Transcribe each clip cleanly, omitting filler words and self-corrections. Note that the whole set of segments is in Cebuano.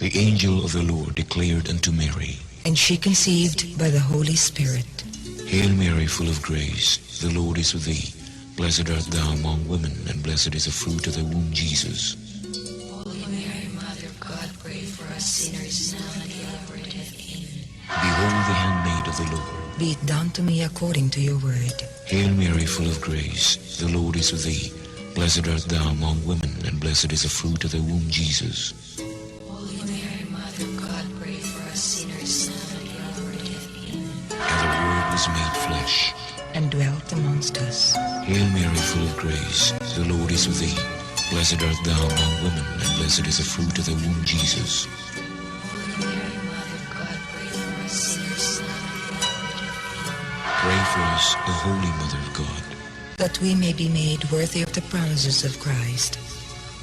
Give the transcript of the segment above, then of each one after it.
The angel of the Lord declared unto Mary, And she conceived by the Holy Spirit. Hail Mary, full of grace, the Lord is with thee. Blessed art thou among women, and blessed is the fruit of thy womb, Jesus. Holy Mary, Mother of God, pray for us sinners, now and at the hour of death. Amen. Behold the handmaid of the Lord. Be it done to me according to your word. Hail Mary, full of grace, the Lord is with thee. Blessed art thou among women, and blessed is the fruit of thy womb, Jesus. Holy Mary, Mother of God, pray for us sinners, now and at the hour of death. Amen. And the Word was made flesh. And dwelt amongst us. Hail Mary, full of grace, the Lord is with thee. Blessed art thou among women, and blessed is the fruit of thy womb, Jesus. Holy Mary, Mother of God, pray for us sinners, now and at the hour of death. Amen. Pray for us, O Holy Mother of God. That we may be made worthy of the promises of Christ.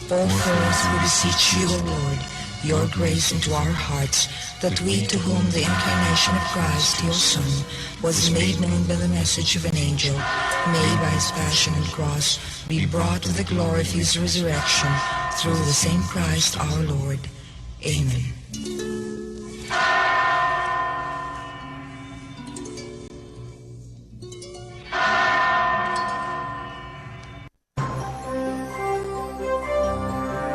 Pour forth, we beseech you, O Lord, your grace into our hearts, that we to whom the incarnation of Christ, your Son, was made known by the message of an angel, may by his passion and cross be brought to the glory of his resurrection, through the same Christ our Lord. Amen.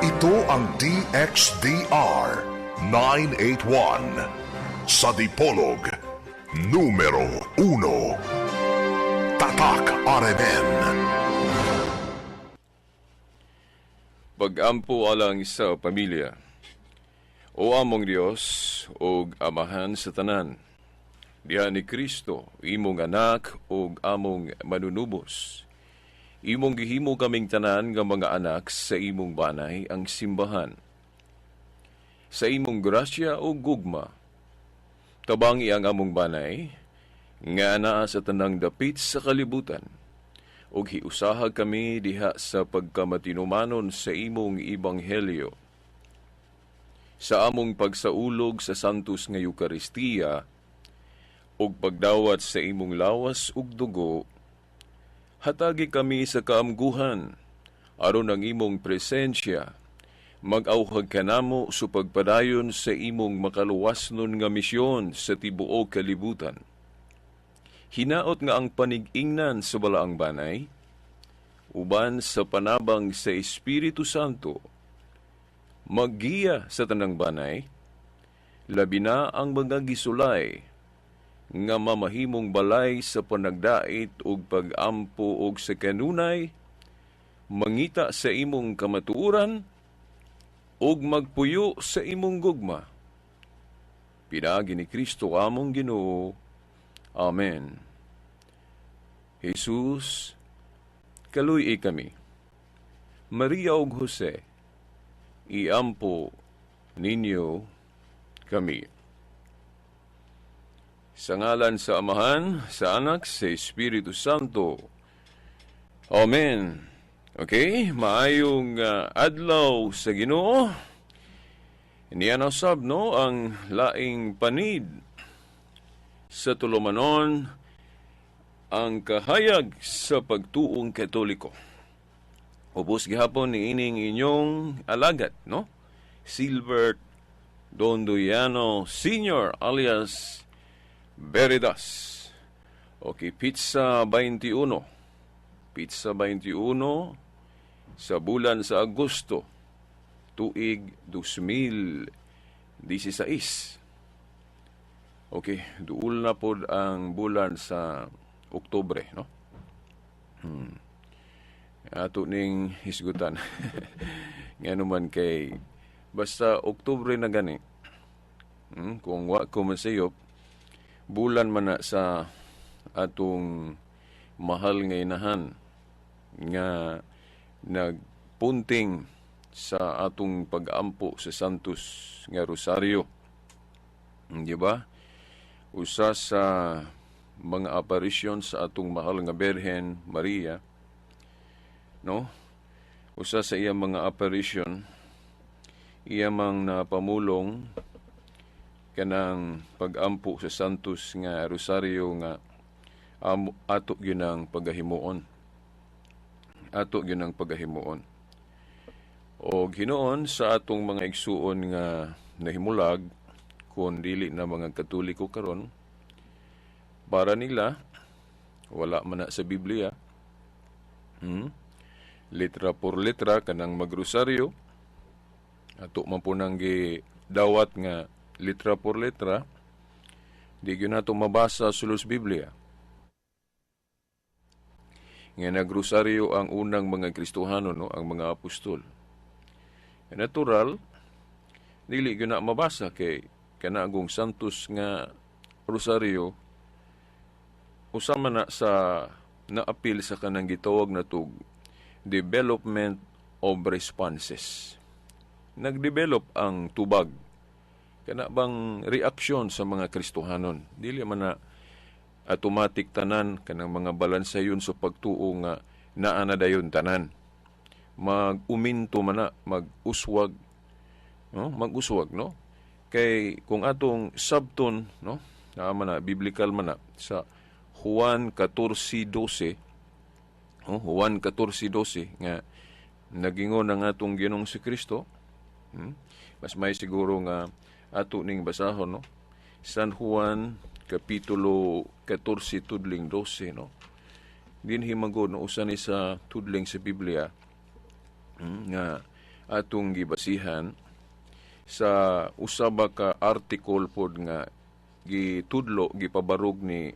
Ito ang DXDR 981 sa Dipolog, numero 1. Tatak RMN. Pag-ampo alang sa pamilya. O among Dios, ug Amahan sa tanan, diha ni Kristo, imong anak ug among manunubos. Imong gihimo kaming tanan nga mga anak sa imong banay ang simbahan. Sa imong grasya ug gugma, tabangi ang among banay, nga anaa sa tanang dapit sa kalibutan, ug hiusaha kami diha sa pagkamatinumanon sa imong ebanghelyo. Sa among pagsaulog sa Santos nga Eukaristiya ug pagdawat sa imong lawas ug dugo, hatagi kami sa kaamguhan aron ang imong presensya mag-awhag kanamo sa pagpadayon sa imong makaluwasnon nga misyon sa tibuok kalibutan. Hinaot nga ang panig-ingnan sa balaang banay, uban sa panabang sa Espiritu Santo, maggiya sa tanang banay, labi na ang mga gisulay, nga mamahimong balay sa panagdait ug pag-ampo og sa kanunay, mangita sa imong kamatuoran, ug magpuyo sa imong gugma. Pinaagi ni Kristo among Ginoo. Amen. Jesus, kaluy-i kami. Maria ug Jose, iampo ninyo kami. Sa ngalan sa Amahan, sa Anak, sa Espiritu Santo. Amen. Okay, maayong adlaw sa Ginoo. Niya na usab, no, ang laing panid sa tulumanon, ang kahayag sa pagtuong Katoliko. Ubos gihapon ni ining inyong alagad, no? Silbert Dondoyano Sr. alias Veridas. Okay, Pizza 21. Pizza 21 sa bulan sa Agosto, tuig 2016. Okay, duol na pod ang bulan sa Oktubre, no? Ato ning hisgutan. Nga naman kay basta Oktubre na gani. Kung wa ko masayop, bulan man na sa atong mahal nga inahan nga nagpunting sa atong pag-ampo sa Santos nga Rosario. Di ba? Usa sa mga aparisyon sa atong mahal nga Birhen Maria, no? Usa sa iyang mga aparisyon, iya mang napamulong kanang pag-ampo sa Santos nga Rosario nga ato gyud ang pagahimuon. Ato gyud ang pagahimuon. Og hinuon sa atong mga igsuon nga nahimulag kung dili na mga Katoliko karon, para nila wala man na sa Biblia. Letra por letra kanang magrosaryo, ato man po nang gidawat nga letra por letra, di gyud nato mabasa sulod sa Biblia nga nagrosaryo ang unang mga Kristohano, no, ang mga apostol. E natural, dili gyud na mabasa kay kanagong Santos nga Rosaryo usa man na sa naapil sa kanang gitawag na tug development of responses. Nagdevelop ang tubag kana bang reaksyon sa mga Kristohanon. Dili man na automatic tanan kanang mga balansayon sa pagtuo nga naa na dayon tanan. Mag-uminto man na, mag-uswag, no? Mag-uswag, no? Kay kung atong sabton, no? Naa man na biblical man na sa Juan 14:12, no? Juan 14:12 nga nagingon ang atong Ginoong si Kristo. Mas may siguro nga ato ning basahon, no? San Juan kapitulo 14 tudling 12, no? Dinhi magod, no, usa ni sa tudling sa Biblia nga atong gibasihan sa usa ba ka article pod nga gitudlo, gipabarog ni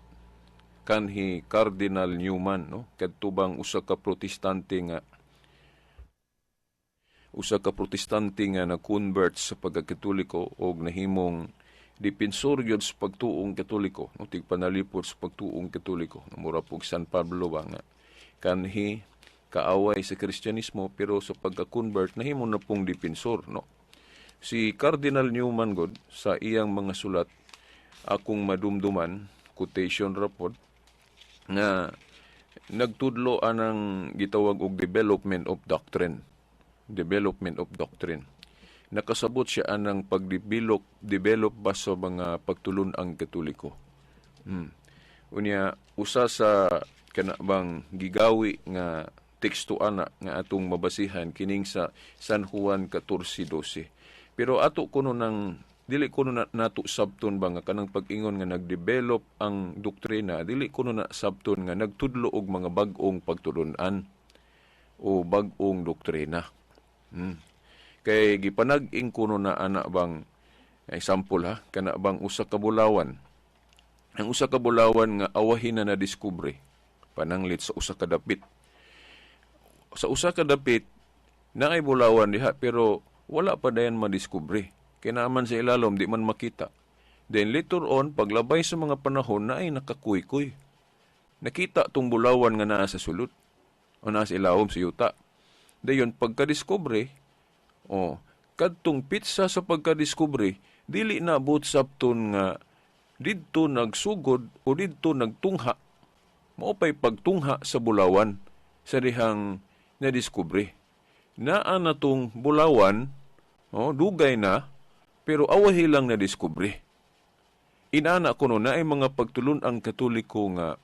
kanhi Cardinal Newman, no, kadto bang usa ka protestante nga na-convert sa pagkakatoliko og nahimong depensor gyud sa pagtuong Katoliko, no, tigpanalipod sa pagtuong Katoliko, no, mura pug San Pablo ba nga kanhi kaaway sa Kristyanismo, pero sa pagka-convert nahimo na pong depensor, no? Si Cardinal Newman god, sa iyang mga sulat, akong madumduman, quotation ra pod, nga nagtudlo anang gitawag og development of doctrine. Development of doctrine. Nakasabot siya anang pagdevelop develop ba sa mga pagtulun-ang Katoliko. Unya, usa sa kana bang gigawi nga teksto ana nga atong mabasihan kining sa San Juan 14:12. Pero ato kuno nang dili kuno na nato sabton ba nga kanang pag-ingon nga nagdevelop ang doktrina, dili kuno na sabton nga nagtudlo og mga bag-ong pagtulun-an o bag-ong doktrina. Kay gipanag-ing kuno na ana bang example ha, kana bang usa ka bulawan. Ang usa ka bulawan nga awahin na nadiskubre pananglit sa usa ka dapit. Sa usa ka dapit naay bulawan diha, pero wala pa dayan madiskubre. Kay naa man sa ilalom, di man makita. Then later on, paglabay sa mga panahon, naay nakakuykuy. Nakita tong bulawan nga naa sa sulod o naa sa ilawom sa yuta. Dayon pagkadiskubre, oh, kadtong petsa sa pagkadiskubre, dili na buot sabton nga didto nagsugod o didto nagtungha. Mao pay pagtungha sa bulawan sa dihang nadiskubre. Naa na tong bulawan, oh, dugay na, pero awahi lang nadiskubre. Inana kuno na ay mga pagtulun-ang Katoliko nga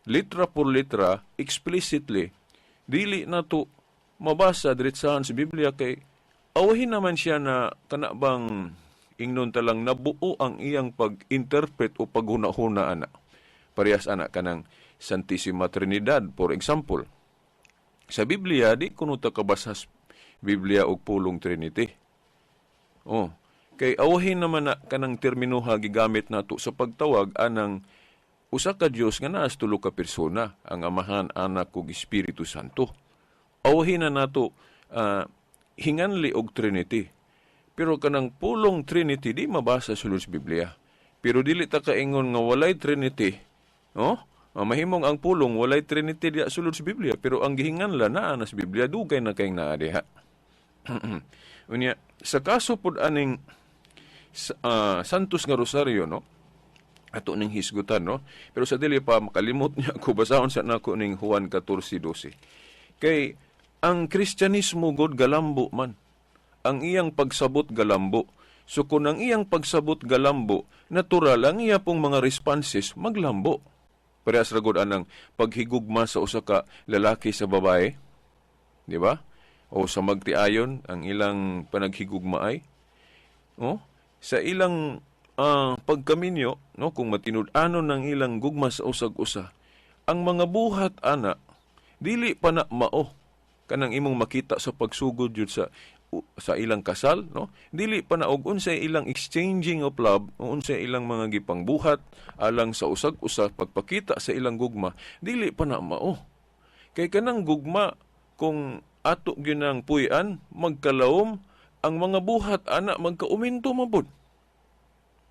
litra por litra, explicitly, dili na to mabasa diretsahan sa Biblia kay awahin naman siya na kana bang ingnon talang nabuo ang iyang pag-interpret o paghuna-huna ana. Parehas ana kanang Santissima Trinidad, for example. Sa Biblia, di kuno ta kabasa sa Biblia og pulong Trinity. Oh, kay awahin naman na kanang terminuha gigamit nato sa pagtawag anang usa ka Dios nga naa sa tulo ka persona, ang Amahan, Anak ug Espiritu Santo. Awahin na nato hinganli og Trinity. Pero kanang pulong Trinity di mabasa sulod sa Biblia. Pero dili ta kaingon nga walay Trinity. No? Mahimong ang pulong walay Trinity diya sulod sa Biblia, pero ang gihinganla naa na sa Biblia, dugay na kayong naa diha. Unya, sa kaso pod aning Santos nga Rosario, no? Ato ning hisgutan, no? Pero sa dili pa makalimot niya ako, basahon sa nako ning Juan 14:12. Kay ang Kristyanismo god galambo man. Ang iyang pagsabot galambo. So kung ang iyang pagsabot galambo, natural ang iya pong mga responses maglambo. Parehas ra gud anang paghigugma sa usa ka lalaki sa babae, di ba? O sa magtiayon ang ilang panaghigugma ay oh, sa ilang pagkaminyo, no, kung matinud-anon ang ilang gugma sa usag usa, ang mga buhat ana dili pa na mao kanang imong makita sa pagsugod jud sa ilang kasal, no? Dili pa na og unsay ilang exchanging of love, unsay ilang mga gipangbuhat alang sa usag-usa, pagpakita sa ilang gugma, dili pa na mao. Kay kanang gugma, kung ato gyud nang puy-an, magkalawom ang mga buhat ana, magkauminto man pud.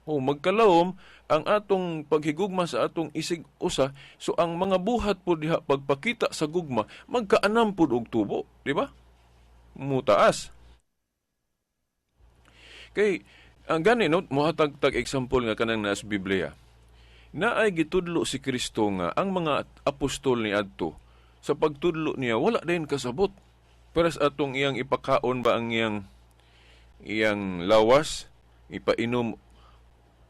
O magkalawom ang atong paghigugma sa atong isig usa, so ang mga buhat pud diha, pagpakita sa gugma, magkaanam pud og tubo, di ba? Mutaas. Kay ang gani, no, mohatag tag example nga kanang naas Biblia. Naay gitudlo si Kristo nga ang mga apostol ni adto sa pagtudlo niya wala din kasabot. Pero sa atong iyang ipakaon ba ang iyang iyang lawas, ipainom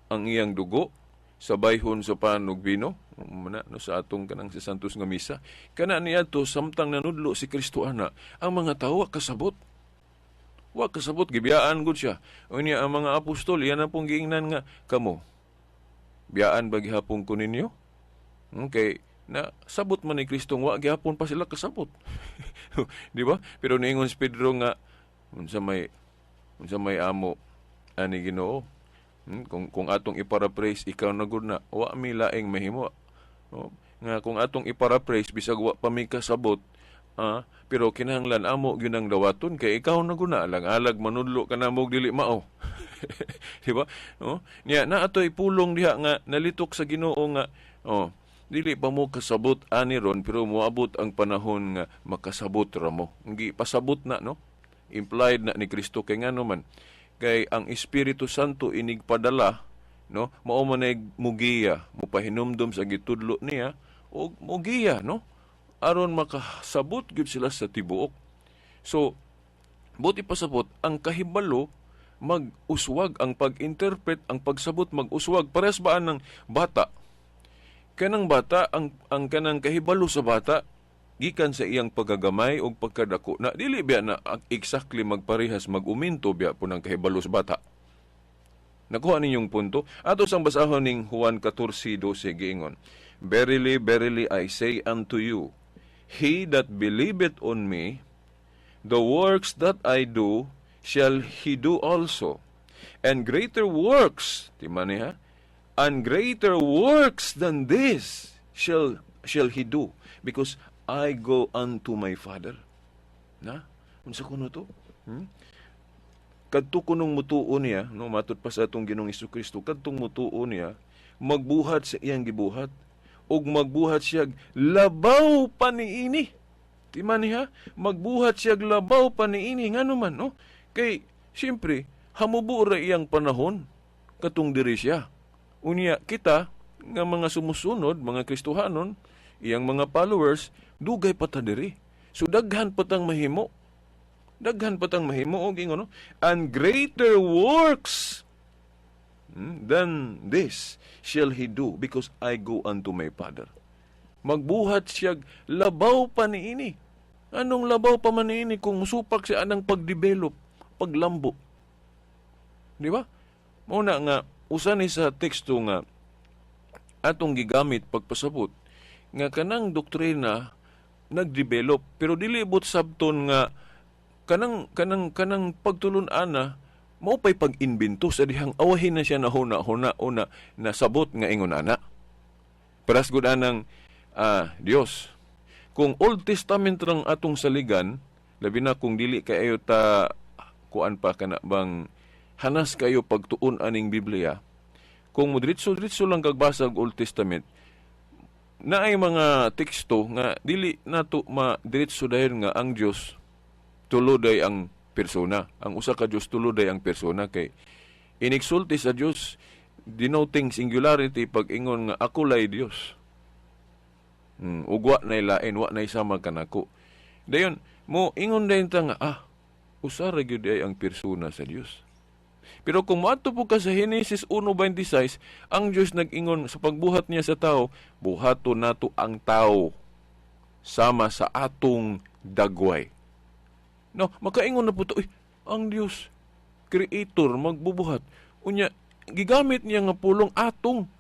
ang iyang dugo sa bayhon sa pan ug bino muna, no, sa atong kanang sa Santos nga misa kana niadto, samtang nanudlo si Kristo ana, ang mga tawo wa kasabot, wa kasabot, gibiyaan gud siya. Unya ang mga apostol, iyan na pong giingnan nga, "Kamo, biyaan ba gihapon ko ninyo?" Okay, na sabot man ni Kristo, wa gihapon pa sila kasabot, di ba? Pero niingon si Pedro nga, "Unsa may amo ani, Ginoo?" Kung atong iparaphrase, "Ikaw na gud na, wa mi laing mahimo." Oh, nga kung atong iparaphrase, bisag wa pa mi kasabot, pero kinahanglan amo gyud ang dawaton kay ikaw na gud na, alang-alag manudlo ka namo dili mao. Di ba? Oh, niya na atoy pulong diha nga nalitok sa Ginoo nga, oh, dili pa mo kasabot ani ron, pero moabot ang panahon nga makasabot ra mo. Gi pasabot na, no? Implied na ni Kristo kay ngano man, kay ang Espiritu Santo inigpadala, no, mao man ay mugiya, mupahinumdom sa gitudlo niya og mugiya, no, aron makasabot gyud sila sa tibuok. So buot ipasabot, ang kahibalo mag-uswag, ang pag-interpret, ang pagsabot mag-uswag. Parehas ba ng bata? Kanang bata, ang kanang kahibalo sa bata gikan sa iyang pagkagamay o pagkadako na, dili biya na exactly magparehas, mag-uminto biya po ng kahibalo sa bata. Nakuha ninyong punto? Ato sang basahon ning Juan 14:12, giingon, "Verily, verily, I say unto you, he that believeth on me, the works that I do shall he do also. And greater works," tima niya, "and greater works than this shall he do, because I go unto my Father." Na? Unsa kuno to? Kadto kunong mutuo niya, no, matud pa sa atong Ginoong Kristo, kadtong mutuo niya, magbuhat sa iyang gibuhat ug magbuhat siya labaw pa niini. Tima niya, magbuhat siya labaw pa niini. Ngano man, no? Kay siyempre, hamubo ra iyang panahon katong diri siya. Unya kita nga mga sumusunod, mga Kristohanon, iyang mga followers, dugay pa ta diri. So daghan pa tang mahimo. Daghan pa tang mahimo og ingon, no? "And greater works than this shall he do, because I go unto my Father." Magbuhat siya labaw pa niini. Anong labaw pa man niini kung musupak siya anang pagdevelop, paglambo? Di ba? Mao na nga usa ni sa teksto nga atong gigamit pagpasabot nga kanang doktrina nagdevelop, pero dili but sabton nga kanang pagtulun-ana mao pay pag-imbento sa dihang awahin na siya na huna-huna o na nasabot nga ingon ana. Paras gud anang Dios. Kung Old Testament rang atong saligan, labi na kung dili kaayo ta kuan pa, kana bang hanas kayo pagtuon aning Biblia, kung mo diretso-diretso lang kagbasa og Old Testament, naay mga teksto nga dili nato ma-diretso dayon nga ang Dios tulo day ang persona. Ang usa ka Dios, tulo day ang persona, kay inigsulti sa Dios denoting singularity pag ingon nga "Ako lay Dios." Ug wa nay lain, wa nay sama kanako. Dayon mo ingon dayon ta nga usa ra gyud ay ang persona sa Dios. Pero kung moadto po ka sa Genesis 1:26, ang Dios nag-ingon sa pagbuhat niya sa tao, "Buhaton nato ang tao sama sa atong dagway." No, makaingon na po to, "Uy, ang Dios." Creator magbubuhat. Unya gigamit niya nga pulong atong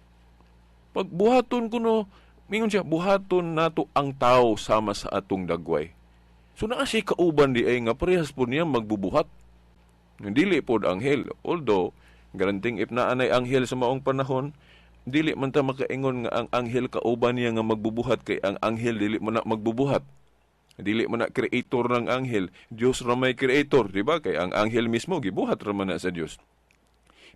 pagbuhaton kuno, mingon siya, buhaton nato ang tao sama sa atong dagway. So naa siya kauban di ay nga parehas po niya magbubuhat. Dili pod anghel, although garanting if naa nay anghel sa maong panahon, dili man ta makaingon nga ang anghel kauban niya nga magbubuhat, kay ang anghel dili man na magbubuhat. Dili man na creator ng anghel, Dios ra may creator, di ba? Kay ang anghel mismo gibuhat ra man na sa Dios.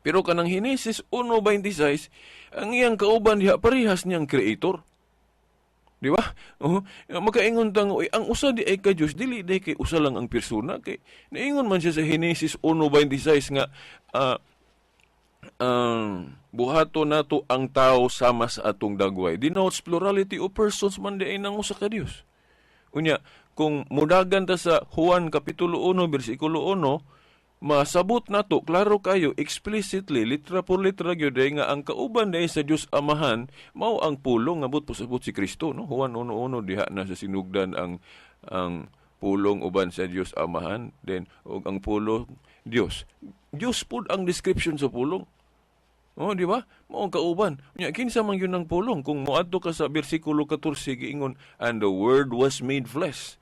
Pero kanang Henesis 1:26, ang iyang kauban diha parehas niyang creator. Di ba? Oh, makaingon tang, "Uy, ang usa di ay ka Dios, dili di kay usa lang ang persona," kay naingon man siya sa Henesis 1:26 nga buhato nato ang tao sama sa atong dagway. Denotes plurality of persons man di ay nang usa ka Dios. Unya, kung mudagan ta sa Juan Kapitulo 1 bersikulo 1, masabot nato klaro kayo, explicitly, litra por litra gyud ay nga ang kauban diay sa Dios Amahan mao ang Pulong nga buot pasabot si Kristo, no? Juan 1:1, diha na sa sinugdan ang Pulong uban sa Dios Amahan, then ug ang Pulong Dios. Dios pud ang description sa Pulong. Oh, di ba? Mao ang kauban. Unya, kinsa man yun ang Pulong? Kung moadto ka sa bersikulo 14, giingon, "And the Word was made flesh."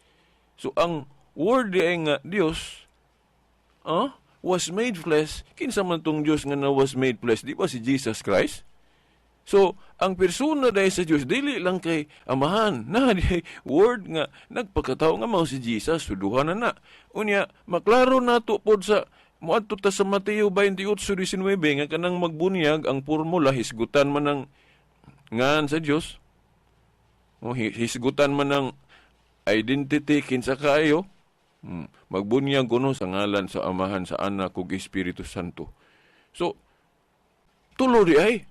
So ang Word di ay nga Dios, was made flesh. Kinsa man tong Dios nga na was made flesh? Di ba si Jesus Christ? So, ang persona dahil sa Dios dili lang kay Amahan, na di Word nga nagpakatao nga mao si Jesus, suduhan na na. Unya, maklaro nato pod sa moadto ta sa Mateo 28:19 nga kanang magbunyag, ang formula, hisgutan man ang ngan sa Dios. O hisgutan man ang identity, kinsa kaayo. Magbunyag kuno sa ngalan sa Amahan, sa Anak ug Espiritu Santo. So tulo di ay.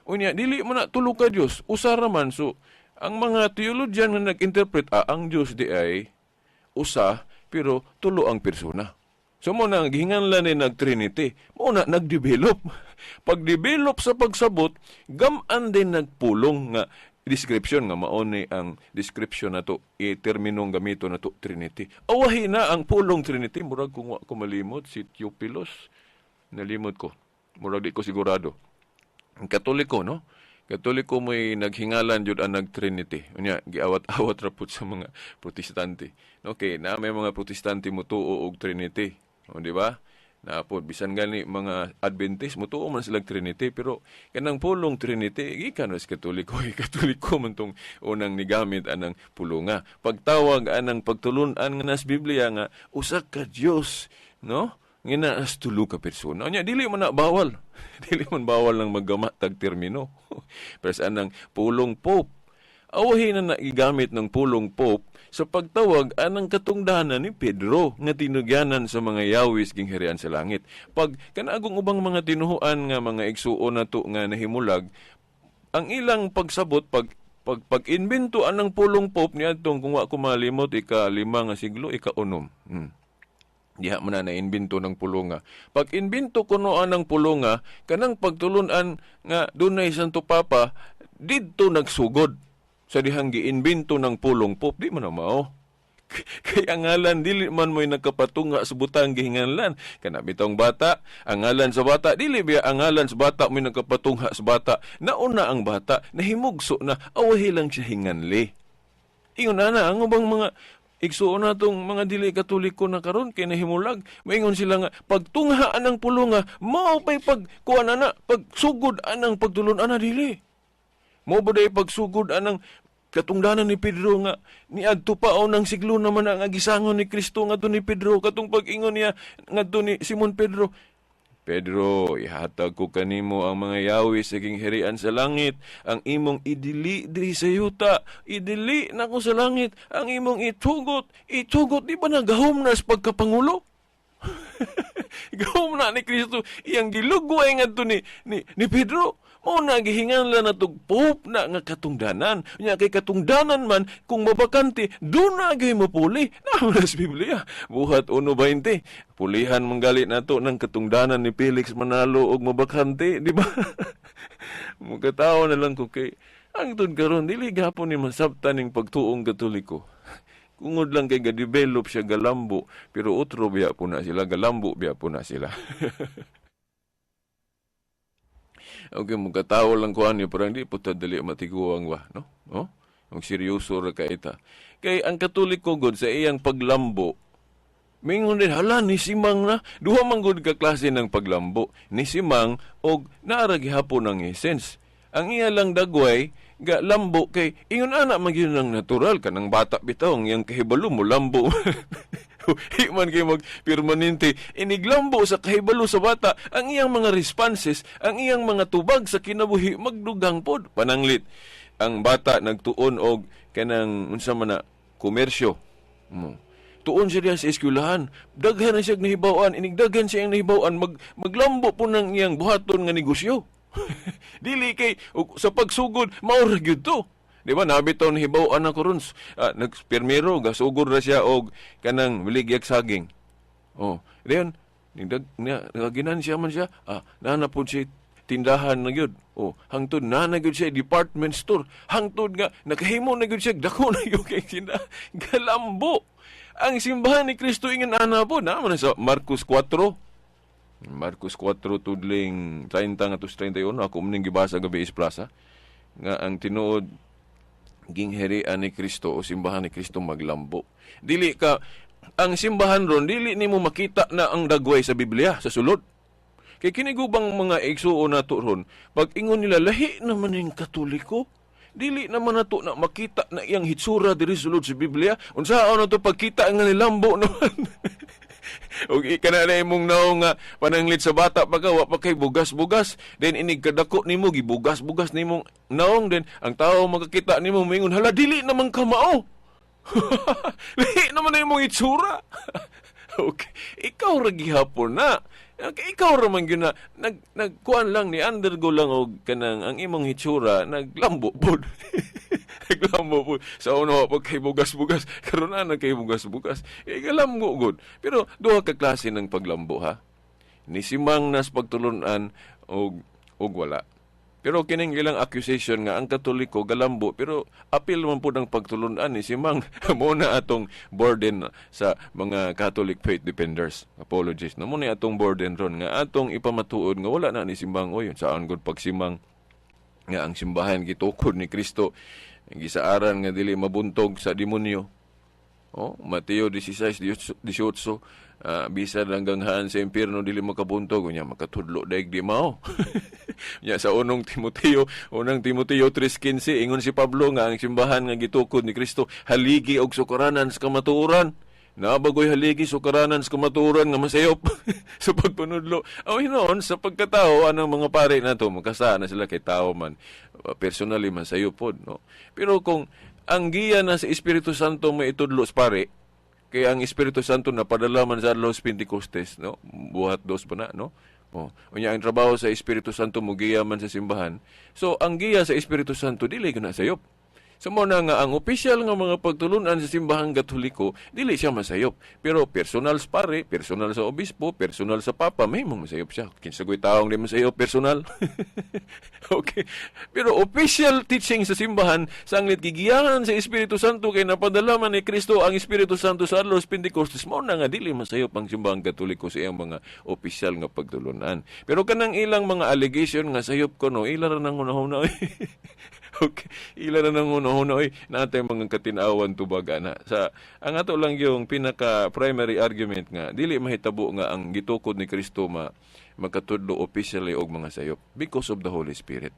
Unya, dili man na tulo ka Dios, usa ra man. So ang mga theologian nga nag-interpret, ang Dios di ay usa pero tulo ang persona. So mo na gihinganlan ni nag Trinity. Mo na nag-develop. Pag-develop sa pagsabot, gaman din nagpulong nga description nga mao ni ang description nato, i terminong gamito nato, Trinity. Awahi na ang pulong Trinity, murag kung wa ko malimot si Theophilus, nalimot ko. Murag di ko sigurado. Ang Katoliko, no? Katoliko mo'y naghingalan jud ang nag-Trinity. Unya, giawat-awat ra pud sa mga Protestante. Okay, na may mga Protestante motuo og Trinity. O, di ba? Na pod bisan gani mga Adventist motuo man sila Trinity, pero kanang pulong Trinity gikan ra sa Katoliko. Katoliko man tong unang nigamit anang pulunga. Pagtawag anang pagtulun-an nga nas Biblia nga usa ka Dios, no? Nga naas tulo ka persona. Unya, dili man na bawal. Dili man bawal lang maggama tag termino. Pero sa anang pulong Pope, awahin na naigamit ng pulong Pope sa pagtawag anang katungdanan ni Pedro nga tinugyanan sa mga yawis gingharian sa langit. Pag kanagong ubang mga tinuhuan nga mga igsuon nato nga nahimulag, ang ilang pagsabot pag pag-imbento anang pulong Pope niadtong, kung wa ko malimot, ika-5 nga siglo, ika-6. Diha man na naimbento ng pulonga. Pag imbento kuno anang pulonga, kanang pagtulunan nga dunay Santo Papa, didto nagsugod. Sa dihang giimbento ng pulong Pope, di man na mao. Kay ang ngalan dili man mo'y nagkapatunga sa butang gihinganlan. Kana bitong bata, ang ngalan sa bata dili biya ang ngalan sa bata mo'y nagkapatungha sa bata. Nauna ang bata, nahimugso na, awahi lang siya hinganli. Ingon na na, ang ubang mga igsuon na tong mga dili Katoliko na karon kay nahimulag, maingon sila nga pagtungha anang pulunga mao pay pag kuan ana, pagsugod anang pagtulon ana, dili. Mo ba day pagsugod anang katungdanan ni Pedro nga niadto pa o ng siglo naman ang agisangon ni Kristo ngadto ni Pedro, katong pag-ingon niya ngadto ni Simon Pedro, "Pedro, ihatag ko kanimo ang mga yawi sa gingharian sa langit. Ang imong idili diri sa yuta, idili nako sa langit. Ang imong itugot, itugot." Di ba nagahom na sa pagkapangulo? Gahom na ni Kristo iyang gilugway ngadto ni Pedro. Mao na gihinganlan na tog Pope na nga katungdanan. Nya kay katungdanan man kung mabakante, do na gyud mapuli. Naa sa Biblia. Buhat 1:20. Pulihan manggali nato ng katungdanan ni Felix Manalo og mabakante, di ba? Mukatao na lang ko kay ang tun karon dili gapon ni masabtan ning pagtuong Katoliko. Tungod lang kay ga-develop siya, galambo, pero otro biya po na sila, galambo biya po na sila. Okay, magkatawa lang ko ani, parang di po ta dali matiguang ba, no? Oh? Ang seryoso ra ka ita. Kay ang Katoliko gud sa iyang paglambo, mingon din, "Hala, ni simang na." Duha man gud ka klase ng paglambo. Ni simang og naara gihapon ang essence. Ang iya lang dagway, ga lambo kay ingon ana man gyud ang natural kanang bata bitaw ang iyang kahibalo mo lambo. Di man kay mag permanente iniglambo sa kahibalo sa bata, ang iyang mga responses, ang iyang mga tubag sa kinabuhi magdugang pod. Pananglit ang bata nagtuon og kanang unsa man na komersyo mo. Tuon siya diha sa eskwelahan. Daghan na siya nahibaw-an. Inig daghan siya ang nahibaw-an, maglambo po ng iyang buhaton nga negosyo. Dili kay sa pagsugod, mao ra gyud to. Di ba, nabitaw nahibaw-an ako ron. Nagpirmero, gasugod ra siya og kanang biligyag saging. Oh, dayon nigdag niya, nagaginansya man siya. Naa na pod siya tindahan na gyud. Oh, hangtod naa na gyud siya department store. Hangtod nga nakahimo na gyud siya dako na gyud kay tindahan. Galambo. Ang simbahan ni Kristo ingon ana po na man sa Marcos 4. Marcos 4 tudling 30 ngadto 31, ako man ning gibasa gabi is plaza nga ang tinuod gingharian ni Kristo o simbahan ni Kristo maglambo. Dili ka ang simbahan ron, dili nimo makita na ang dagway sa Biblia sa sulod. Kay kini gubang mga igsuon nato ron, pag ingon nila, "Lahi naman ning Katoliko. Dili naman nato na makita na iyang hitsura diri sulod sa Biblia. Unsaon na to pagkita nga nilambo naman?" Ug kana na imong naong nga pananglit sa bata pa ka, wa pa kay bugas-bugas. Then inig kadako nimo, gibugas-bugas nimong naong, then ang tao makakita nimo moingon, "Hala, dili naman ka mao. Lahi naman na imong itsura." Okay. Ikaw ra gihapon na. Okay, ikaw ra man gyud na nagkuan lang ni undergo lang og kanang ang imong hitsura naglambo pod. Naglambo pod. Sa una pa kay bugas-bugas, karon na kay bugas-bugas. Eh, galambo gud. Pero duha ka klase ng paglambo ha. Ni simang nas pagtulunan og wala. Pero kining ilang accusation nga ang Katoliko galambo pero apil man pud ang pagtulunan ni simang, mo na atong burden sa mga Catholic faith defenders. Apologies. Na mo na atong burden ron nga atong ipamatuod nga wala na ni simbang, oy, saan gud pagsimang nga ang simbahan gitukod ni Kristo, gisaaran nga dili mabuntog sa demonyo. Oh, Mateo 16:18, bisan ang ganghaan sa impierno dili makabuntog, unya makatudlo daig di mao. Nya sa unong Timoteo, unang Timoteo 3:15, ingon si Pablo nga ang simbahan nga gitukod ni Kristo haligi og sukaranan sa kamatuoran. Nabagoy haligi sukaranan sa kamatuoran nga masayop sa pagpanudlo. Aw hinoon sa pagkatao anang mga pare nato makasana na sila kay tao man. Personally masayop pod, no. Pero kung ang giya na sa Espiritu Santo may itudlo sa pare, kaya ang Espiritu Santo napadala man sa adlaw sa Pentecostes, no? Buhat dos pa na, no? Oh, unya ang trabaho sa Espiritu Santo mogiya man sa simbahan. So ang giya sa Espiritu Santo dili na sayop. So mo na nga ang opisyal nga mga pagtulunan sa simbahang Katoliko dili siya masayop. Pero personal sa pare, personal sa obispo, personal sa papa, may mga masayop siya. Kinsa ko'y taong di masayop personal. Okay. Pero official teaching sa simbahan, sanglit gigiyahan sa Espiritu Santo kay napadala man ni Kristo ang Espiritu Santo sa adlaw sa Pentecostes, mo na nga dili masayop ang simbahang Katoliko sa iyang mga opisyal nga pagtulunan. Pero kanang ilang mga allegation nga sayop ko, no, ila ra nang hunahuna. Okay. Ila na nang hunahuna oy, natay mga katinawan tubag ana. Sa ang ato lang yung pinaka primary argument nga dili mahitabo nga ang gitukod ni Kristo ma makatudlo officially og mga sayop because of the Holy Spirit.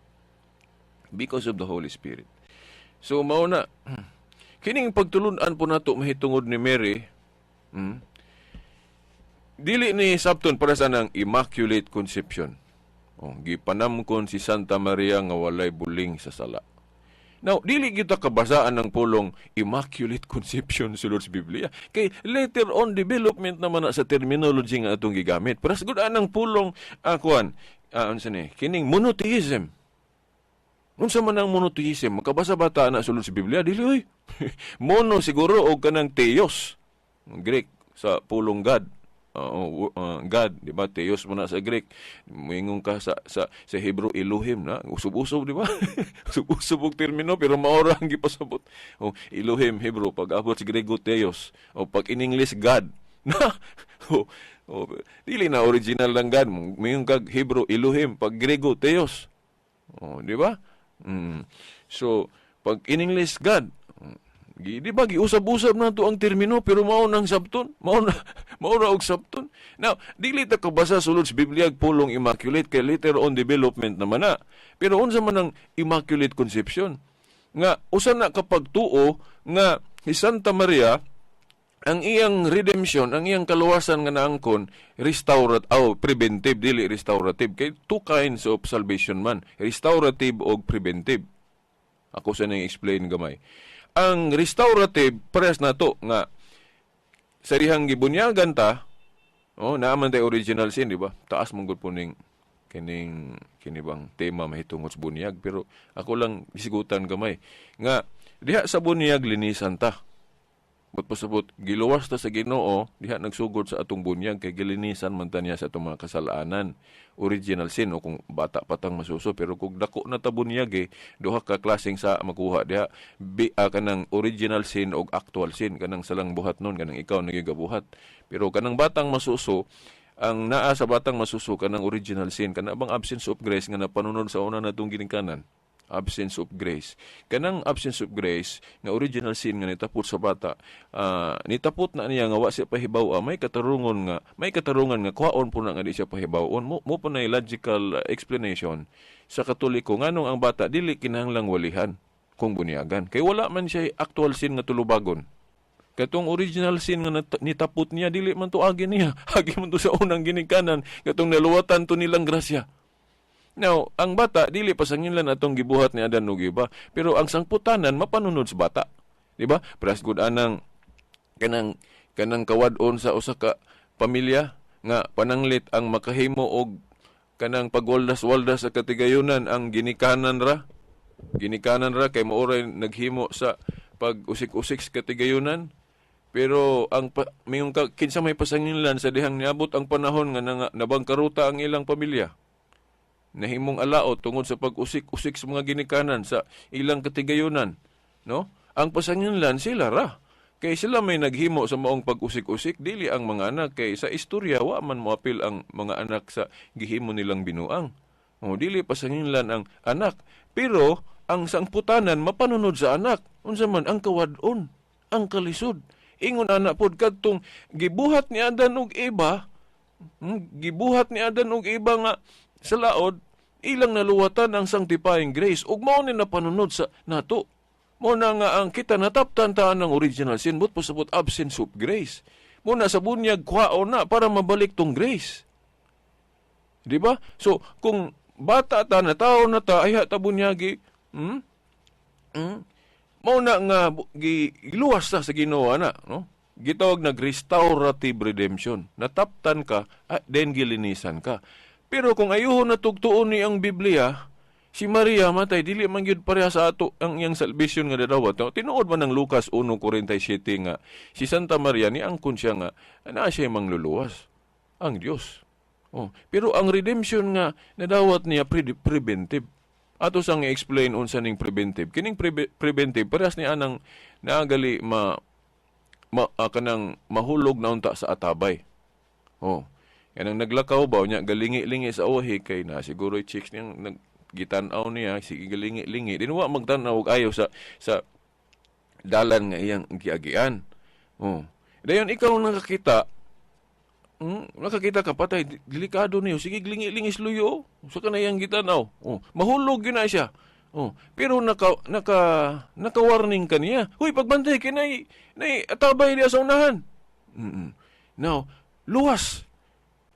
Because of the Holy Spirit. So mao na kining pagtulun-an po nato mahitungod ni Mary, dili ni sabton para sa nang Immaculate Conception. Oh, gipanamkon si Santa Maria nga walay buling sa sala. Now, dili kita kabasaan ng pulong Immaculate Conception sulod sa Biblia. Kay later on development naman na sa terminology nga atong gigamit. Para sa gud anang pulong kuan, unsa ni? Kining monotheism. Unsa man ang monotheism? Makabasa ba ta na sulod sa Biblia? Dili oy. Mono siguro og kanang theos. Greek sa pulong God. God, di ba? Theos mo na sa Greek. Moingon ka sa Hebrew, Elohim na. Usub-usub, di ba? Usub-usub og termino, pero mao ra ang gipasabot. Oh, Elohim Hebrew, pag abot sa Grego, Theos. O pag in English, God. Na. Oh, dili na original lang God. Moingon kag Hebrew, Elohim, pag Grego, Theos. Oh, di ba? So, pag in English, God. Di ba giusab-usab na to ang termino, pero mao nang sabton, mao na, mao ra og sabton. Now, dili ta kabasa sulod sa Biblia og pulong immaculate kay later on development naman na. Pero unsa man ang Immaculate Conception? Nga usa na kapag tuo nga si Santa Maria, ang iyang redemption, ang iyang kaluwasan nga naangkon, restaurat aw preventive, dili restorative, kay two kinds of salvation man, restorative og preventive. Ako sa nang explain gamay. Ang restorative, parehas na to nga sa dihang gibunyagan ta, oh, naa man tay original sin, di ba? Taas man gud po ning kining kini bang tema mahitungod sa bunyag, pero ako lang isigutan gamay nga diha sa bunyag linisan ta. But pasabot, giluwas ta sa Ginoo diha nagsugod sa atong bunyag kay gilinisan man ta niya sa atong mga kasalanan. Original sin o kung bata pa tang masuso, pero kung dako na ta bunyag eh, duha ka klaseng sa makuha diha. Kanang original sin og actual sin, kanang salang buhat nun, kanang ikaw nagigabuhat. Pero kanang batang masuso, ang naa sa batang masuso kanang original sin, kana bang absence of grace nga napanunod sa una natong ginikanan, absence of grace. Kanang absence of grace nga original sin nga nitapot sa bata, nitapot na niya nga wa siya pahibaw, may katarungan nga kuhaon po na nga di siya pahibawon. Mo pa na logical explanation sa Katoliko nganong ang bata dili kinahanglang walihan kung bunyagan. Kay wala man siya actual sin nga tulubagon. Katong original sin nga nitapot niya, dili man to agi niya. Agi man to sa unang ginikanan, katong naluwatan to nilang grasya. Now, ang bata dili pasanginlan atong gibuhat ni Adan ug Eva, pero ang sangputanan mapanunod sa bata. Di ba? Pras gud anang kanang kanang kawad-on sa usa ka pamilya nga pananglit ang makahimo og kanang pagwaldas-waldas sa katigayunan ang ginikanan ra. Ginikanan ra kay mao ray naghimo sa pag-usik-usik sa katigayunan. Pero ang mayong ka, kinsa may pasanginlan sa dihang niabot ang panahon nga nabangkaruta ang ilang pamilya, nahimong alaot tungod sa pag-usik-usik sa mga ginikanan sa ilang katigayunan, no? Ang pasanginlan sila ra. Kay sila may naghimo sa maong pag-usik-usik, dili ang mga anak, kay sa istorya wa man moapil ang mga anak sa gihimo nilang binuang. O dili pasanginlan ang anak, pero ang sangputanan mapanunod sa anak. Unsa man ang kawad-on, ang kalisod. Ingon ana pod kadtong gibuhat ni Adan ug Eva, gibuhat ni Adan ug Eva nga sa laod, ilang naluwatan ang sanctifying grace ug mao ni napanunod sa nato. Mo na nga ang kita nataptan ta ng original sin, but pasabot absence of grace. Mo na sa bunyag kuhaon na para mabalik tong grace. Di ba? So, kung bata ta, na tao na ta, ay ta bunyagi, Mao na nga giluwas ta sa Ginoo na, no? Gitawag nag restorative redemption. Nataptan ka, then gilinisan ka. Pero kung ayuho na tugtuon ni ang Biblia, si Maria matay dili man gyud pareha sa ato ang iyang salvation nga dadawat. No? Tinuod man ng Lucas 1:47 nga si Santa Maria ni angkon siya nga naa siya mangluluwas ang Dios. Oh, pero ang redemption nga nadawat niya preventive. Ato sang i-explain unsa ning preventive. Kining preventive parehas ni anang naagali ma, ma kanang mahulog na unta sa atabay. Oh. Kanang naglakaw ba nya galingi-lingi sa uhi kay na siguro chicks niyang nag gitan-aw niya sige galingi-lingi din wa magtan-aw og ayo sa dalan nga iyang giagian. Oh. Dayon ikaw nakakita, nakakita ka patay delikado niyo, sige lingi-lingi luyo sa kanayang gitan-aw. Oh, mahulog gyud na siya. Oh, pero naka naka naka-warning ka niya. Huy, pagbantay kay nay atabay diya sa unahan. Now, luwas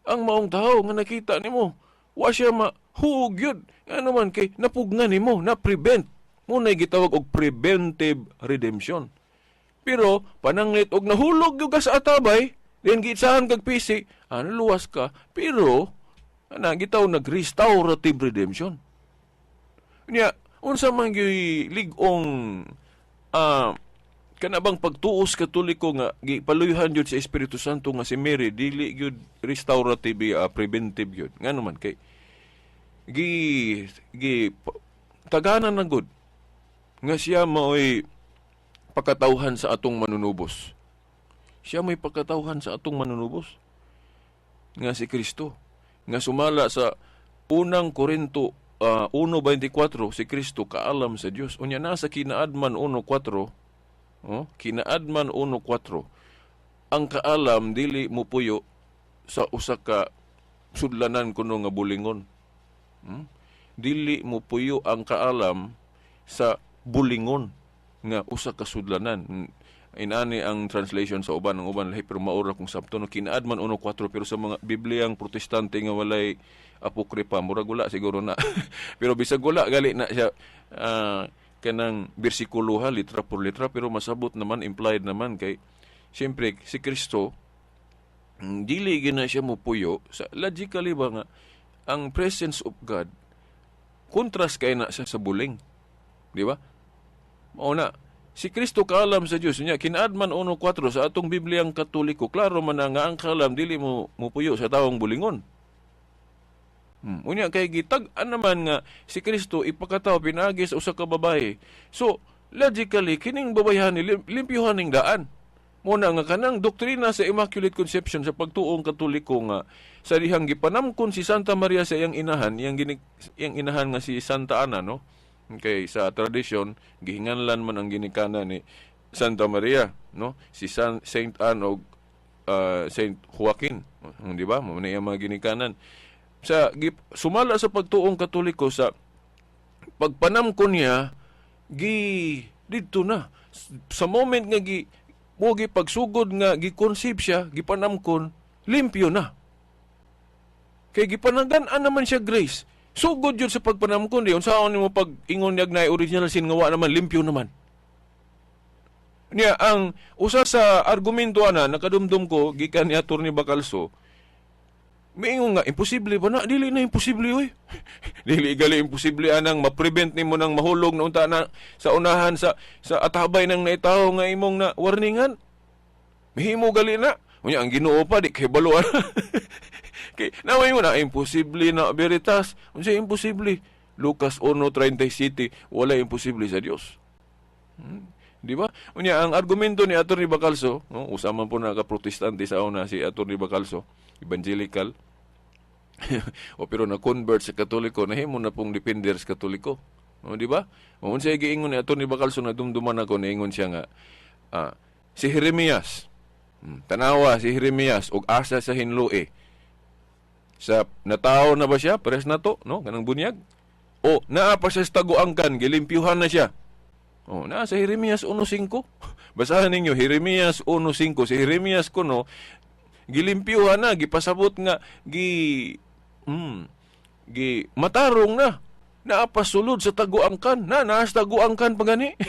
ang maong tao nga nakita nimo. Wa siya mahuog yun. Ano man kay napugnan nimo, na prevent. Mo na gitawag og preventive redemption. Pero pananglit og nahulog gyud ka sa atabay, then giitsahan kag pisi, ano luwas ka, pero ana gitawag nag restorative redemption. Nya unsa man gyud lig-ong Kana bang pagtuos Katoliko nga gipaluyhan jud sa Espiritu Santo nga si Mary, dili gyud restorative, preventive gyud. Ngano man kay gi gi taganan na gud nga siya maoy pakatawhan sa atong Manunubos. Siya may pakatawhan sa atong Manunubos nga si Kristo. Nga sumala sa Unang Korinto 1:24, si Kristo kaalam sa Dios. Unya nasa Kinaadman 1:4, oh, Kinaadman 1:4, ang kaalam dili mupuyo sa usa ka sudlanan kuno nga bulingon. Dili mupuyo ang kaalam sa bulingon nga usa ka sudlanan. Inani ang translation sa uban, ang uban lahi, pero maura kung sabto, no? Kinaadman 1:4, pero sa mga Bibliang Protestante nga walay apokripa, murag wala siguro na. Pero bisag wala gali na siya kanang bersikulo ha, litra por litra, pero masabot naman, implied naman, kay siyempre si Kristo dili gina siya mupuyo sa, logically ba, nga ang presence of God contrast kay na siya sa buling, di ba? Mao na si Kristo kaalam sa Dios. Nya Kinaadman 1:4 sa atong Bibliang Katoliko, klaro man na nga ang kaalam dili mo mupuyo sa tawong bulingon. Unya kay gitag-an naman nga si Kristo ipakatawo pinaagi sa usa ka babae. So, logically kining babayhan ni limpyuhan ning daan. Mo na nga kanang doktrina sa Immaculate Conception sa pagtuong Katoliko nga sa dihang gipanamkon si Santa Maria sa iyang inahan, iyang inahan nga si Santa Ana, no? Kay sa tradisyon gihinganlan man ang ginikanan ni Santa Maria, no? Si Saint Anne og Saint Joaquin, di ba? Mo na iyang mga ginikanan. Sa sumala sa pagtuong Katoliko, sa pagpanamkon niya, gi didto na sa moment nga gi mo gi pagsugod nga gi-conceive siya, gipanamkon, limpyo na kay gipanagan-an naman siya grace sugod yun sa pagpanamkon. Di unsaon nimo pag ingon niya na original sin nga wa naman, limpyo naman niya. Ang usa sa argumento ana, nakadumdum ko gikan ni Attorney Bacalso, miingon nga imposible ba na? Dili na imposible, oy. Dili gali imposible anang ma-prevent nimo nang mahulog na unta na sa unahan sa atabay ng naitawo nga imong na warningan. Mahimo gali na. Unya ang Ginoo pa di kay baluan. Kay naway mo na imposible na veritas. Unsa imposible? Lucas 1:37, wala imposible sa Dios. Di ba? Unya ang argumento ni Attorney Bacalso, no, usa man po na ka Protestante sa una si Attorney Bacalso, evangelical. O pero na convert sa Katoliko, nahimo na pong defender sa Katoliko. O, di ba? O unsay giingon ni Attorney Bacalso na dumduman ako, niingon siya nga si Jeremias. Tanawa si Jeremias og asa sa hinloi. Sa natawo na ba siya? Pares na to, no? Kanang bunyag. O naa pa siya sa taguangkan, gilimpyuhan na siya. Oh, naa sa Jeremias 1:5. Basahan ninyo Jeremias 1:5. Si Jeremias kuno gilimpyuhan na, gipasabot nga gi matarong na. Naa pa sulod sa taguangkan. Na naa sa taguangkan pa gani.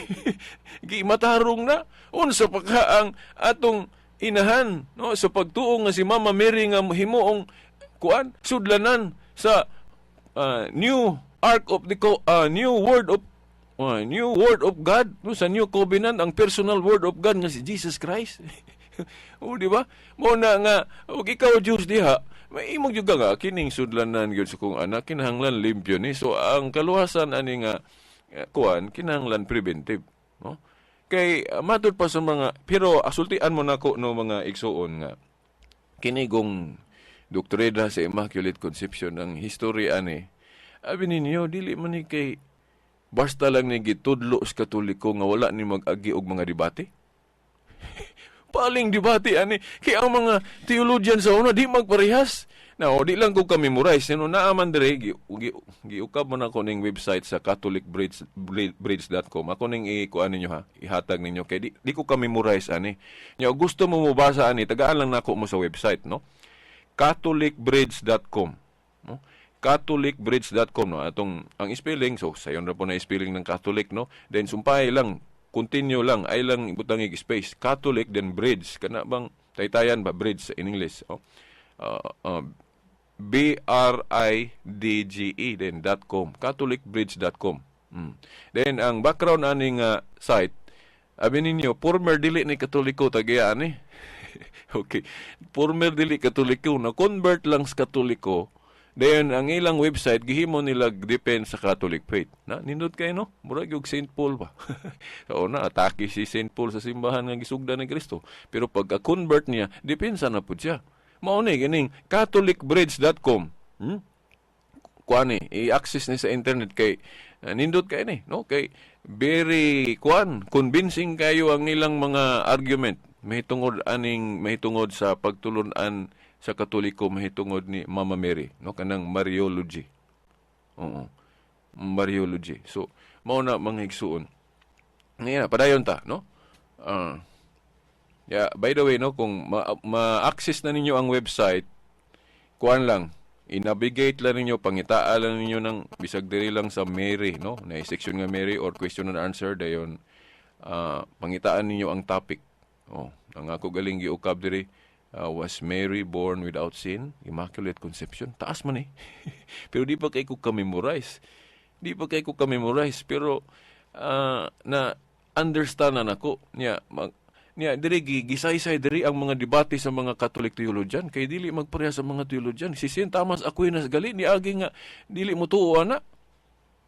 Gi matarong na. Unsa pa ka ang atong inahan, no, sa pagtuo nga si Mama Mary nga himuong kuan, sudlanan sa new ark of the new word of God, no, sa new covenant, ang personal word of God nga si Jesus Christ. O, di ba? Mo na nga ug ikaw Diyos diha, maimong jud ka nga kining sudlanan gyud sa kong anak kinahanglan limpyo ni. So ang kaluwasan ani nga kuan kinahanglan preventive, no? Kay matud pa sa mga, pero asultian mo nako, no, mga igsuon, nga kinigong doktrina sa Immaculate Conception, ang history ani, abi ninyo, dili man ni kay basta lang ni gitudlo sa Katoliko nga wala ni mag-agi og mga debate. Paling debate ani kay ang mga theologian sa una di magparehas. Now, di lang ko ka-memorize no, naa man dire gi, gi, giukab mo na ko ning website sa catholicbridge.com. Ako ning ikuan ninyo ha, ihatag ninyo kay di ko ka-memorize ani. Nya gusto mo mobasa ani, tagaan lang nako mo sa website, no? catholicbridge.com, no? catholicbridge.com, no, atong ang spelling, so sayon ra po na spelling ng Catholic, no? Then sumpay lang, continue lang, ay lang ibutang space, Catholic then bridge, kana bang taytayan ba, bridge in English, oh. BRIDGE then .com, catholicbridge.com. Then ang background aning site Abi ninyo, former dili ni Katoliko tagiya ni. Okay. Former dili Katoliko na convert lang sa Katoliko. Dayon ang ilang website gihimo nila depend sa Catholic faith. Na nindot kay, no? Murag yung Saint Paul ba. So na atake si Saint Paul sa simbahan nga gisugdan ni Kristo. Pero pagka convert niya, depensa na pud siya. Mao ni kining catholicbridge.com. Kuan ni, i-access ni sa internet kay nindot kay ni, no? Kay very kuan, convincing kayo ang ilang mga argument mahitungod aning, mahitungod sa pagtulun-an sa Katoliko mahitungod ni Mama Mary, no, kanang Mariology. Oo. Mariology. So, mao na, mga igsuon. Ngayon, padayon ta, no? Yeah, by the way, no, kung ma-access na ninyo ang website, kuan lang, i-navigate lang ninyo, pangitaa lang ninyo ng bisag diri lang sa Mary, no? Na section nga Mary or question and answer, dayon pangitaan ninyo ang topic. Oh, ang ako galing giukab diri, "Was Mary born without sin? Immaculate Conception." Taas man eh. Pero di pa kay ko ka-memorize. Di pa kay ko ka-memorize pero na understand na nako niya niya diri gisaysay diri ang mga debate sa mga Catholic theologian kay dili magpareha sa mga theologian. Si Saint Thomas Aquinas gali niagi nga dili mo tuo ana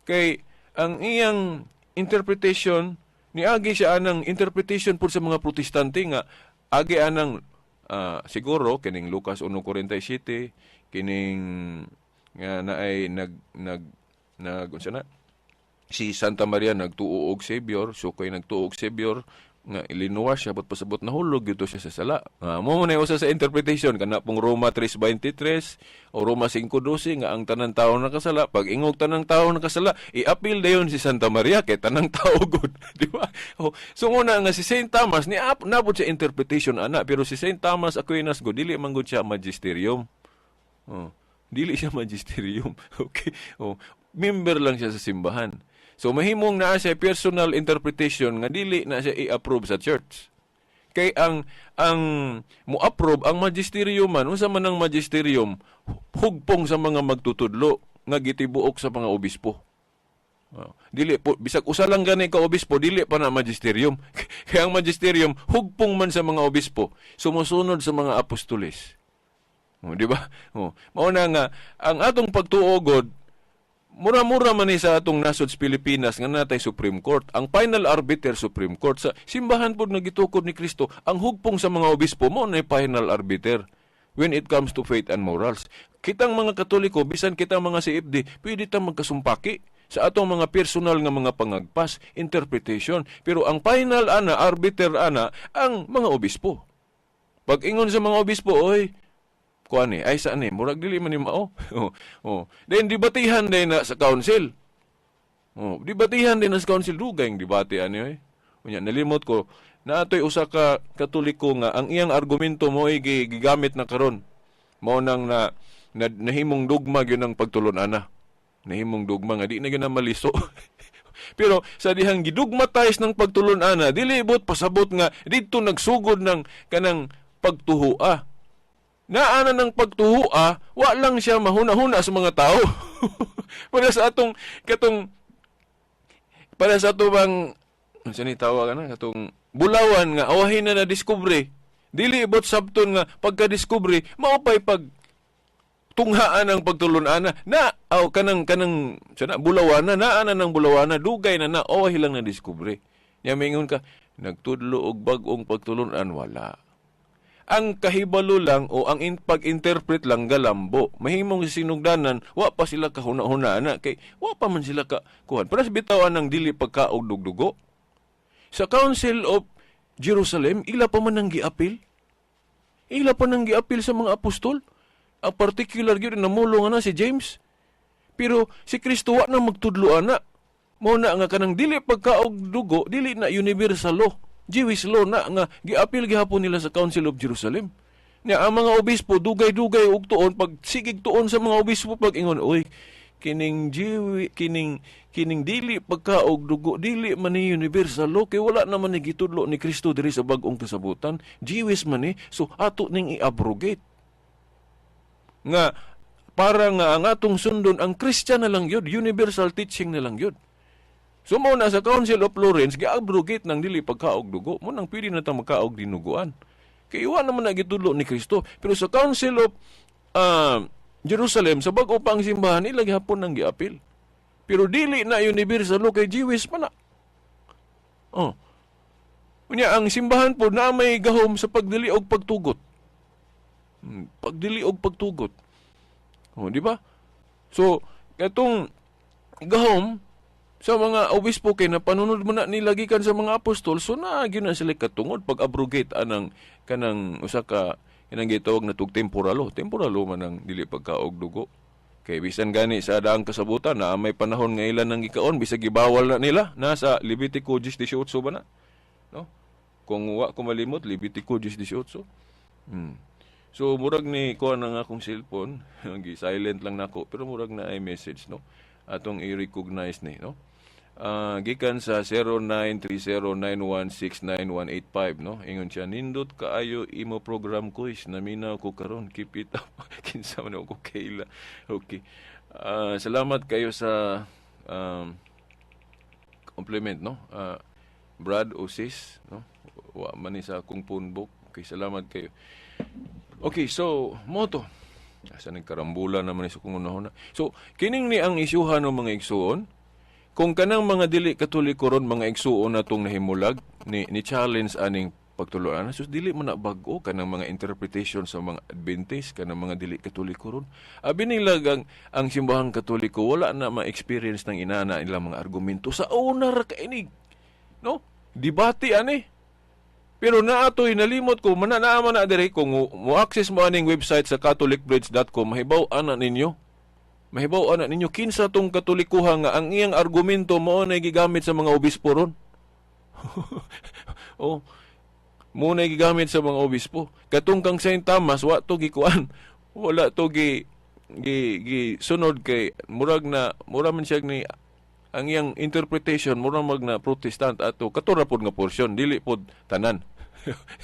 kay ang iyang interpretation niagi siya anang interpretation pud sa mga Protestante nga agi anang siguro kining Lucas 1:47, kining nga naay nag nag nag unsa na si Santa Maria nagtuo og Savior, so kay nagtuo og Savior nga ilinuwas siya, but pasabot nahulog gyud siya sa sala. Mo na usa sa interpretation kana pong Roma 3:23 o Roma 5:12 nga ang tanang tao nakasala. Pag ingog tanang tao nakasala, i-appeal dayon si Santa Maria kay tanang tao gud, di ba? Oh, so una nga si Saint Thomas ni napod siya interpretation ana, pero si Saint Thomas Aquinas gud dili man gud siya magisterium. Oh, dili siya magisterium. Okay. Oh, member lang siya sa simbahan. So mahimong naa siya personal interpretation nga dili na siya i-approve sa church. Kay ang mo-approve ang magisterium man, unsa man ang magisterium? Hugpong sa mga magtutudlo nga gitibuok sa mga obispo. Oh, dili po bisag usa lang gani ka obispo, dili pa na magisterium. Kaya ang magisterium hugpong man sa mga obispo, sumusunod sa mga apostoles. Oh, di ba? Oh, mao na nga ang atong pagtuo god mura-mura man ni sa atong nasod sa Pilipinas nga natay Supreme Court. Ang final arbiter, Supreme Court. Sa simbahan pod nga gitukod ni Kristo, ang hugpong sa mga obispo mo na final arbiter when it comes to faith and morals. Kitang mga Katoliko, bisan kitang mga CFD, pwede tang magkasumpaki sa atong mga personal nga mga pangagpas, interpretation. Pero ang final ana, arbiter ana, ang mga obispo. Pag ingon sa mga obispo, "Oy, kuan ni, ay saan ni, murag dili man ni mao." Oh. Then debatihan din na sa council. Oh, debatihan din na sa council, dugay ang debate ani oy. Unya nalimot ko naatoy usa ka Katoliko nga ang iyang argumento mo ay gigamit na karon. Mao nang na nahimong dogma gyud ang pagtulon-ana. Nahimong dogma nga di na gyud na maliso. Pero sa dihang gidugmatize ng pagtulon-ana, dili ibot pasabot nga didto nagsugod ng kanang pagtuhua. Naana ng pagtuhua, wa lang siya mahuna-huna sa mga tao. Para sa atong katong para sa ato bang unsa ni tawag ana katong bulawan nga awahin na na-discover. Dili ibot sabton nga pagka-discover mao pay pag tunghaan ang pagtulun-ana na aw kanang kanang sana bulawana naa na ng bulawana, dugay na na, awahi lang na discover. Nya mingon ka nagtudlo og bag-ong pagtulun-an, wala. Ang kahibalo lang o ang pag-interpret lang galambo. Mahimong sinugdanan, wa pa sila kahuna-huna na kay wa pa man sila ka kuan. Para sa bitawan ng dili pagkaog dugdugo. Sa Council of Jerusalem, ila pa man ang giapil. Ila pa nang giapil sa mga apostol. Ang particular gyud namulong ana si James. Pero si Kristo wa na magtudlo ana. Mao na nga kanang dili pagkaog dugo, dili na universal law. Jewish law na nga giapil gihapon nila sa Council of Jerusalem. Nya ang mga obispo dugay-dugay og tuon, pag sigig tuon sa mga obispo pag ingon, "Oy, kining Jew, kining kining dili pagkaog dugo, dili man ni universal law kay wala naman ni gitudlo ni Kristo diri sa bag-ong kasabutan. Jewish man ni, so ato ning i-abrogate." Nga para nga ang atong sundon ang Christian na lang yun, universal teaching na lang yun. So mao na sa Council of Florence gi-abrogate ng dili pagkaog dugo. Mao nang pwede na ta magkaog dinuguan. Kay wa naman na gitudlo ni Kristo. Pero sa Council of Jerusalem, sa bag-o pang simbahan, ila gihapon nang giapil. Pero dili na universal law kay Jewish pa na. Oh. Unya ang simbahan po na may gahom sa pagdili og pagtugot. Pagdili og pagtugot. Oh, di ba? So, katong gahom sa mga obispo kay na panunod mo na nila gikan sa mga apostol, so naa gyud na sila katungod pag abrogate anang kanang usa ka kanang gitawag na tug temporal law. Temporal law man ang dili pagkaog dugo. Kay bisan gani sa daang kasabutan na may panahon nga ilan nang gikaon bisag gibawal na nila nasa Levitico 18 ba na? No? Kung wa ko malimot, Levitico 18. So murag ni kuha na nga akong cellphone, gi silent lang nako pero murag na ay message, no. Atong i-recognize ni, no. Gikan sa 0930916985, no. Ingon siya, "Nindot kaayo imo program, Kuys, naminaw ko karon, keep it up." Kinsa man ako, Kayla. Okay. Salamat kayo sa compliment, no. Brad o sis, no. Wa man ni sa akong phone book. Okay, salamat kayo. Okay, so moto. Asa nagkarambula naman ni sa kung unahon na. So, kining ni ang isyuhan ng mga igsuon, kung kanang mga dili Katoliko ron, mga igsuon natong nahimulag ni challenge aning pagtuloan, sus, dili man na bag-o kanang mga interpretation sa mga Adventist, kanang mga dili Katoliko ron. Abi nila ang simbahang Katoliko wala na ma-experience ng inana ilang mga argumento sa una ra kainig. No? Debate ani. Pero naatoy nalimot ko man naa man na diri. Kung mo access mo aning website sa catholicbridge.com, mahibaw ana ninyo. Mahibaw ana ninyo kinsa tong Katolikuha nga ang iyang argumento mao na gigamit sa mga obispo ron. Oh. Mao na gigamit sa mga obispo. Katong kang Saint Thomas, wa to gikuan. Wala to gi sunod kay murag na mura man siya ni ang iyang interpretation mura mag na Protestant ato kato ra pod nga portion, dili pod tanan,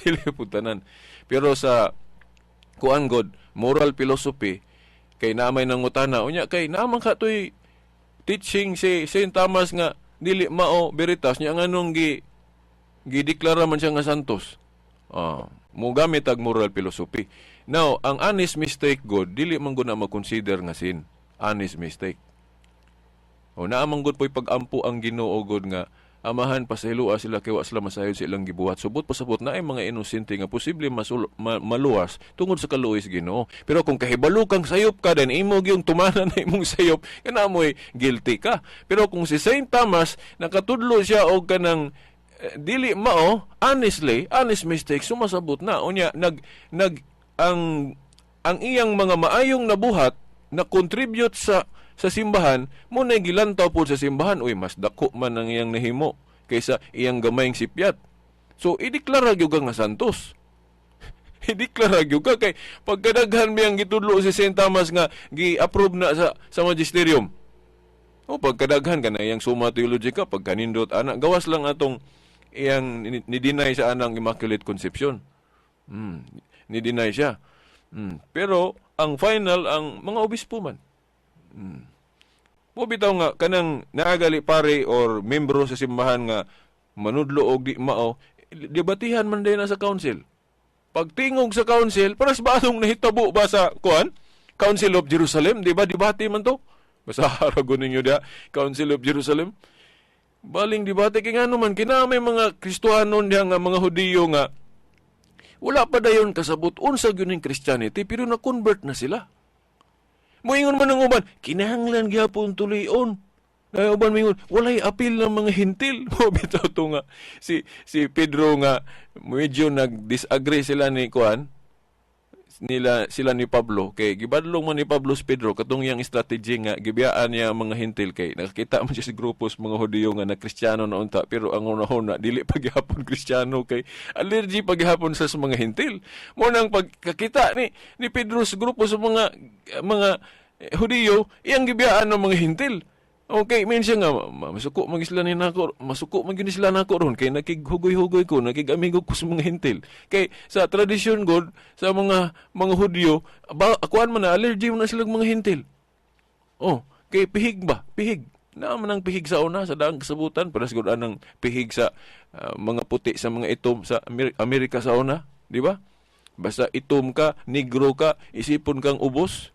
dili pod tanan. Pero sa kuan god, moral philosophy, kay naamay nangutana unya kay naman ka toy teaching si Saint Thomas nga dili mao veritas niya, nganong gi gideklara man siya nga santos? Ah, mo gamit ag moral philosophy. Now, ang honest mistake god, dili man gud na ma-consider nga sin. Honest mistake. O naa man gud po'y pag-ampo ang Ginoo god nga, "Amahan, pasayloa sila kay wa sila masayod sa ilang gibuhat." Subot pasabot na ay mga inosente nga posible maluwas tungod sa kaluoy sa Ginoo. Pero kung kahibalo kang sayop ka, then imo gyung tumanan na imong sayop, kana mo'y guilty ka. Pero kung si Saint Thomas nakatudlo siya og kanang dili mao, honestly, honest mistake, sumasabot na. Unya nag nag ang iyang mga maayong nabuhat na contribute sa simbahan mo na gilantaw po sa simbahan, uy, mas dako man ang iyang nahimo kaysa iyang gamayng sipyat. So ideklara gyud ka nga santos, ideklara gyud ka kay pagkadaghan miyang gitudlo si Saint Thomas nga gi-approve na sa magisterium. O pagkadaghan ka na iyang Summa Theologica, pagkanindot ana, gawas lang atong iyang ni-deny sa anang Immaculate Conception. Ni-deny siya. Pero ang final ang mga obispo man. Mo bitaw nga kanang naagali pare or membro sa simbahan nga manudlo og di mao, debatihan man din na sa council. Pagtingog sa council, paras ba atong nahitabo ba sa kuan? Council of Jerusalem, di ba? Debate man to. Basta haragon ninyo da, Council of Jerusalem. Baling debate kay ngano man kina may mga Kristohanon diha nga mga Hudiyo nga wala pa dayon kasabot unsa gyud ning Christianity, pero na-convert na sila. Moingon man ang uban, kinahanglan gyapon tulion. Na uban moingon, walay apil ng mga Hentil. Mo bitaw to nga si si Pedro nga medyo nag-disagree sila ni kuan nila, sila ni Pablo, kay gibadlong man ni Pablo si Pedro katong iyang strategy nga gibiyaan niya ang mga Hentil kay nakakita man siya sa grupos mga Hudiyo nga na Kristiyano na unta, pero ang unahon na dili pa gihapon Kristiyano kay allergy pa gihapon sa mga Hentil. Mo nang pagkakita ni Pedro sa grupo sa mga Hudiyo, iyang gibiyaan ng mga Hentil. Okay, mean siya nga masuko man sila ni nako, masuko man gyud sila nako ron kay nakighugoy-hugoy ko, nakig-amigo ko sa mga Hentil. Kay sa tradisyon god sa mga Hudyo, ba akuan man na allergy man na sila mga Hentil. Oh, kay pihig ba? Pihig. Naa man ang pihig sa una sa daang kasabutan, para siguro anang pihig sa mga puti sa mga itom sa Amerika sa una, di ba? Basta itom ka, negro ka, isipon kang ubos.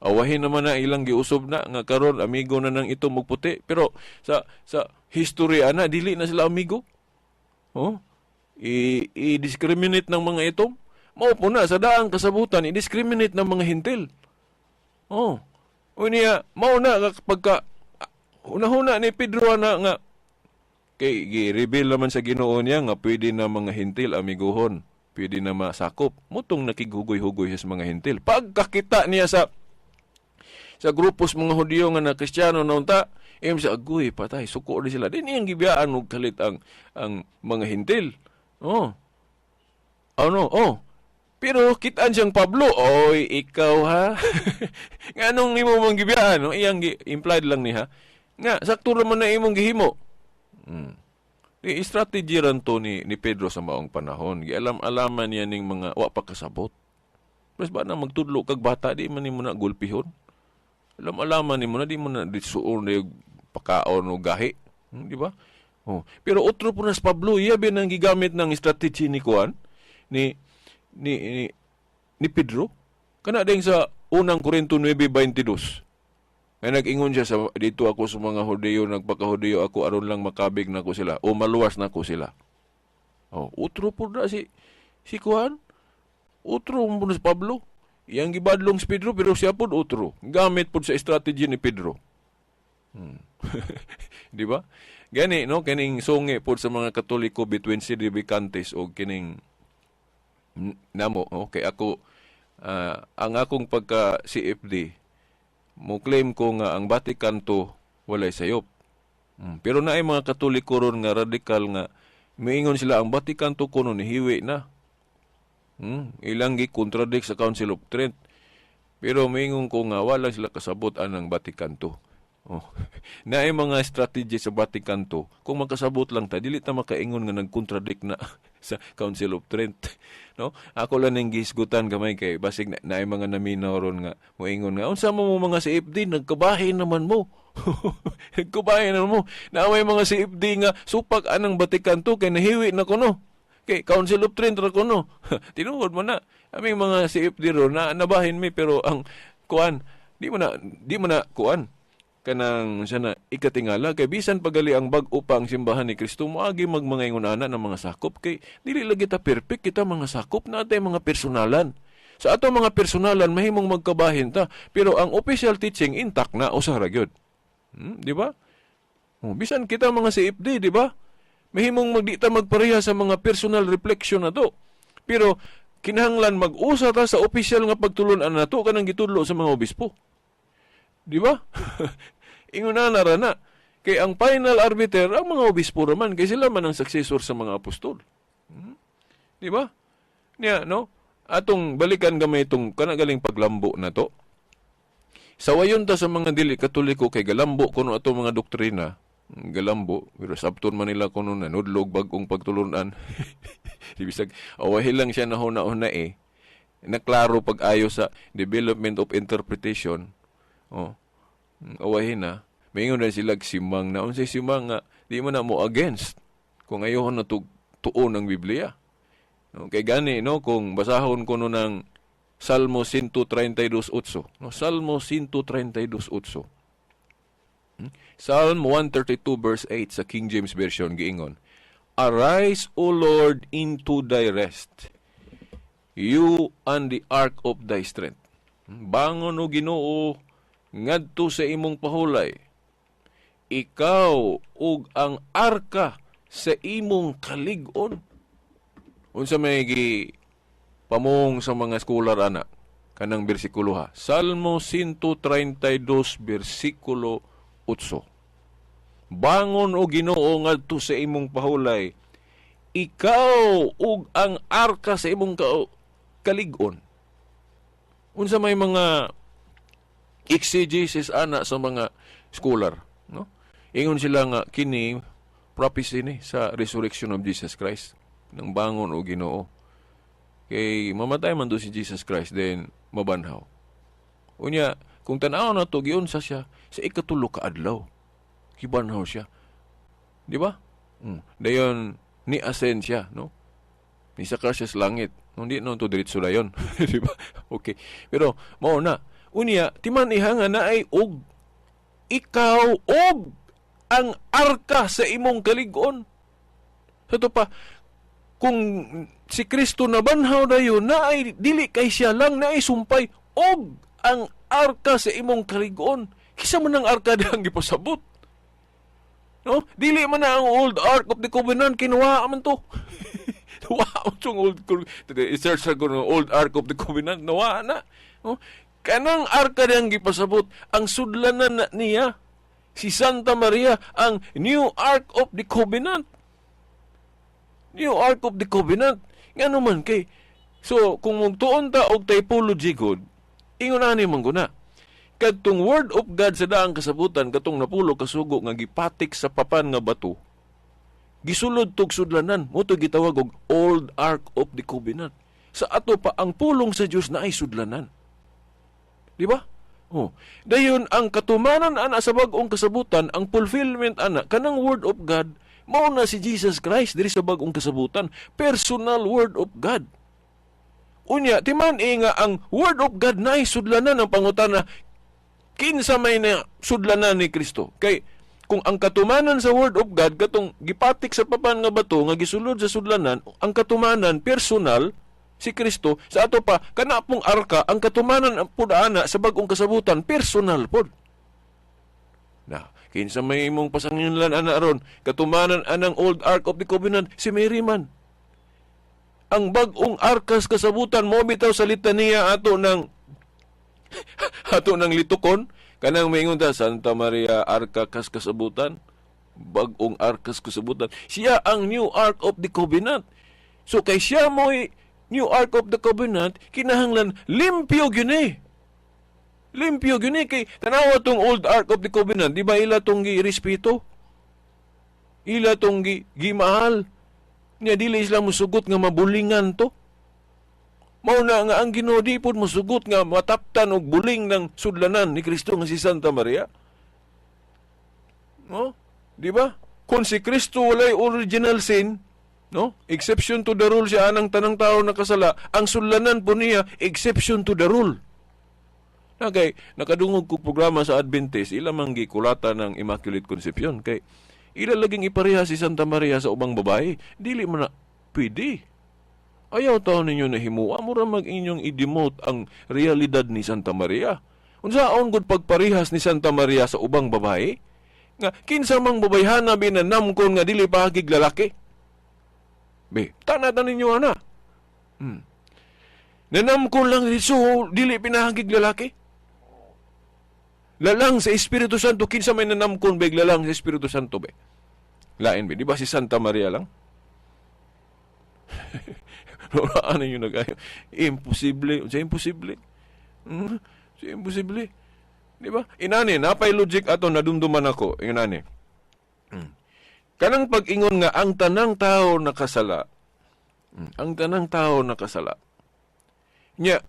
Awahin naman na ilang giusob na nga karon amigo na ng itom ug puti, pero sa history ana dili na sila amigo. Oh, i-discriminate ng mga itom. Mao po na sa daang kasabutan i-discriminate ng mga Hentil. Oh. Unya, mao na pagka hunahuna ni Pedro na nga kay gi-reveal naman sa Ginoo niya nga pwede na mga Hentil amiguhon, pwede na masakop. Mutong nakighugoy-hugoy sa mga Hentil. Pagkakita niya sa grupos mga Hudiyo nga na Kristiyano na unta, im sa agoy patay suko di sila. Di niyang gibiyaan og kalit ang mga Hentil. Oh. Ano? Oh. Pero kitaan siyang Pablo, oy, ikaw ha. Nganong nimo mong gibiyaan, no? Iyang implied lang niya. Nga sakto ra man na imong gihimo. Di strategy ran to ni Pedro sa maong panahon. Gialam-alaman niya ning mga wa pa kasabot. Mas ba na magtudlo kag bata, di man nimo na gulpihon. Alam-alaman nimo na di mo na disuon na pakaon o gahi. Di ba? Oh. Pero otro po na si Pablo, iya ba nang gigamit ng strategy ni Kuan ni Pedro? Kana din sa unang Korinto 9:22. May nag-ingon siya sa dito ako sa mga Hudiyo, nagpaka-Hudiyo ako aron lang makabig nako sila o maluwas nako sila. Oh, utro po na si Kuan. Utro mo na si Pablo. Iyang gibadlong si Pedro pero siya pod utro. Gamit pod sa strategy ni Pedro. Di ba? Gani no, kining sungi pod sa mga Katoliko between sedevacantists o kining namo, okay ako, ang akong pagka CFD mo claim ko nga ang Vatican II walay sayop. Pero naay mga Katoliko ron nga radikal nga miingon sila ang Vatican II kuno nihiwi na. Ilang gi-contradict sa Council of Trent. Pero miingon ko nga wala sila kasabot anang Vatican II. Oh. Naay mga strategy sa Vatican II. Kung makasabot lang ta, dili ta makaingon nga nag-contradict na sa Council of Trent. No? Ako lang ning gihisgutan gamay kay basig na, naay mga naminaw ron nga moingon nga unsa mo mo mga CFD, nagkabahin naman mo. Nagkabahin naman mo. Naay mga CFD nga supak anang Vatican II kay nahiwi na kuno. Kay Council of Trent ra kuno. Tinuod mo na. Aming mga CFD ron na nabahin mi, pero ang kuan di mo na kuan kanang sana ikatingala kay bisan pagali ang bag-o pa ang simbahan ni Kristo, moagi magmangaingon ana ng mga sakop kay dili lagi ta perfect. Kita mga sakop na atay mga personalan. Sa ato mga personalan mahimong magkabahin ta, pero ang official teaching intact na usa ra gyud. Di ba? Oh, bisan kita mga CFD, di ba, mahimong magdi ta magpareha sa mga personal reflection na to, pero kinahanglan mag-usa ta sa official nga pagtulon-an nato, kanang gitudlo sa mga obispo. Di ba? Ingon na ra na. Kay ang final arbiter ang mga obispo raman kay sila man ang successor sa mga apostol. Di ba? Niya, no? Atong balikan gamay itong kanagaling paglambo na to. Sawayon ta sa mga dili Katoliko kay galambo kuno ato mga doktrina. Galambo, pero sabton man nila kuno nanudlog bag-ong pagtulunan. Di bisag awahi lang siya na huna-huna eh. Naklaro pag-ayo sa development of interpretation. Oh. Awahin na. Maingon na sila simang na. Unsay simang nga di mo na mo against kung ayoko na tuon ang Biblia. No, kay gani no, kung basahon ko no ng Salmo 132:8. No, Salmo 132:8. Psalm 132 verse 8 sa King James Version giingon, "Arise, O Lord, into thy rest, you and the ark of thy strength." Bangon o Ginoo ngadto sa imong pahulay, ikaw ug ang arka sa imong kalig-on. Unsa may gi pamong sa mga scholar ana kanang bersikulo ha? Salmo 132 bersikulo 8. Bangon o Ginoo ngadto sa imong pahulay, ikaw ug ang arka sa imong kalig-on. Unsa may mga exegesis ana sa mga scholar, no? Ingon sila nga kini prophecy ni sa resurrection of Jesus Christ ng bangon o Ginoo. Kay mamatay man do si Jesus Christ, then mabanhaw. Unya, kung tan-aw na to, giunsa siya sa ikatulo ka adlaw. Gibanhaw siya. Di ba? Dayon ni ascend siya, no? Nisaka siya sa langit. No, di no to diretso dayon. Di ba? Okay. Pero mao na. Unya, timan iha nga naay og ikaw og ang arka sa imong kalig-on. Sa to pa, kung si Kristo nabanhaw dayon, naay dili kay siya lang, naay sumpay og ang arka sa imong kalig-on. Kinsa man ang arka dihang gipasabot? No? Dili man na ang old Ark of the Covenant, kinuha man to. Wa man tong old, i-search ko ng old Ark of the Covenant, nawa na. No? Kanang arka dihang gipasabot, ang sudlanan na niya, si Santa Maria, ang new Ark of the Covenant. New Ark of the Covenant. Ngano man kay, so kung magtuon ta og typology gud, ingon ani man guna. Kadtong Word of God sa daang kasabutan, katong napulo kasugo nga gipatik sa papan nga bato, gisulod tog sudlanan, mo to gitawag og Old Ark of the Covenant. Sa ato pa, ang pulong sa Dios na ay sudlanan. Di ba? Oh. Dayon ang katumanan ana sa bag-ong kasabutan, ang fulfillment ana kanang Word of God, mao na si Jesus Christ diri sa bag-ong kasabutan, personal Word of God. Unya, timan e nga ang Word of God na ay sudlanan. Ang pangutana, kinsa may na sudlanan ni Kristo? Kay kung ang katumanan sa Word of God katong gipatik sa papan nga bato nga gisulod sa sudlanan, ang katumanan personal si Kristo, sa ato pa kana pong arka, ang katumanan ang pud ana sa bag-ong kasabutan personal pod. Na, kinsa may imong pasanginlan ana ron? Katumanan anang old Ark of the Covenant, si Mary man. Ang bag-ong arkas kasabutan mo bitaw sa litaniya ato ng litukon, kanang maingon ta, "Santa Maria, arka kas kasabutan," bag-ong arkas kasabutan. Siya ang new Ark of the Covenant. So kay siya mo'y new Ark of the Covenant, kinahanglan limpyo gyud eh. Limpyo gyud eh, kay tanawa tong old Ark of the Covenant, di ba ila tong girespeto? Ila tong gimahal. Nya dili sila musugot nga mabulingan to. Mao na nga ang Ginoo di pod musugot nga mataptan og buling ng sudlanan ni Kristo nga si Santa Maria. No? Di ba? Kung si Kristo walay original sin, no? Exception to the rule siya anang tanang tao nakasala, ang sudlanan po niya exception to the rule. Na kay nakadungog ko programa sa Adventist, ila man gikulata ng Immaculate Conception kay ila laging ipareha si Santa Maria sa ubang babae. Dili man na pwede. Ayaw taon ninyo na himua, mura mag inyong i-demote ang realidad ni Santa Maria. Unsaon gud pagparehas ni Santa Maria sa ubang babae? Nga kinsa mang babayhana bi na namkon nga dili pahagig lalaki? Be, tanatan ninyo ana. Nanamkon lang so dili pinahagig lalaki. Lalang sa Espiritu Santo, kinsa may nanamkon beg lalang sa Espiritu Santo be? Lain be, di ba si Santa Maria lang? Ano yung nag Imposible. Sa imposible. Sa imposible. Di ba? Inani, napay logic ato nadumduman ako. Inani. Kanang pag-ingon nga ang tanang tao nakasala. Ang tanang tao nakasala. Nya,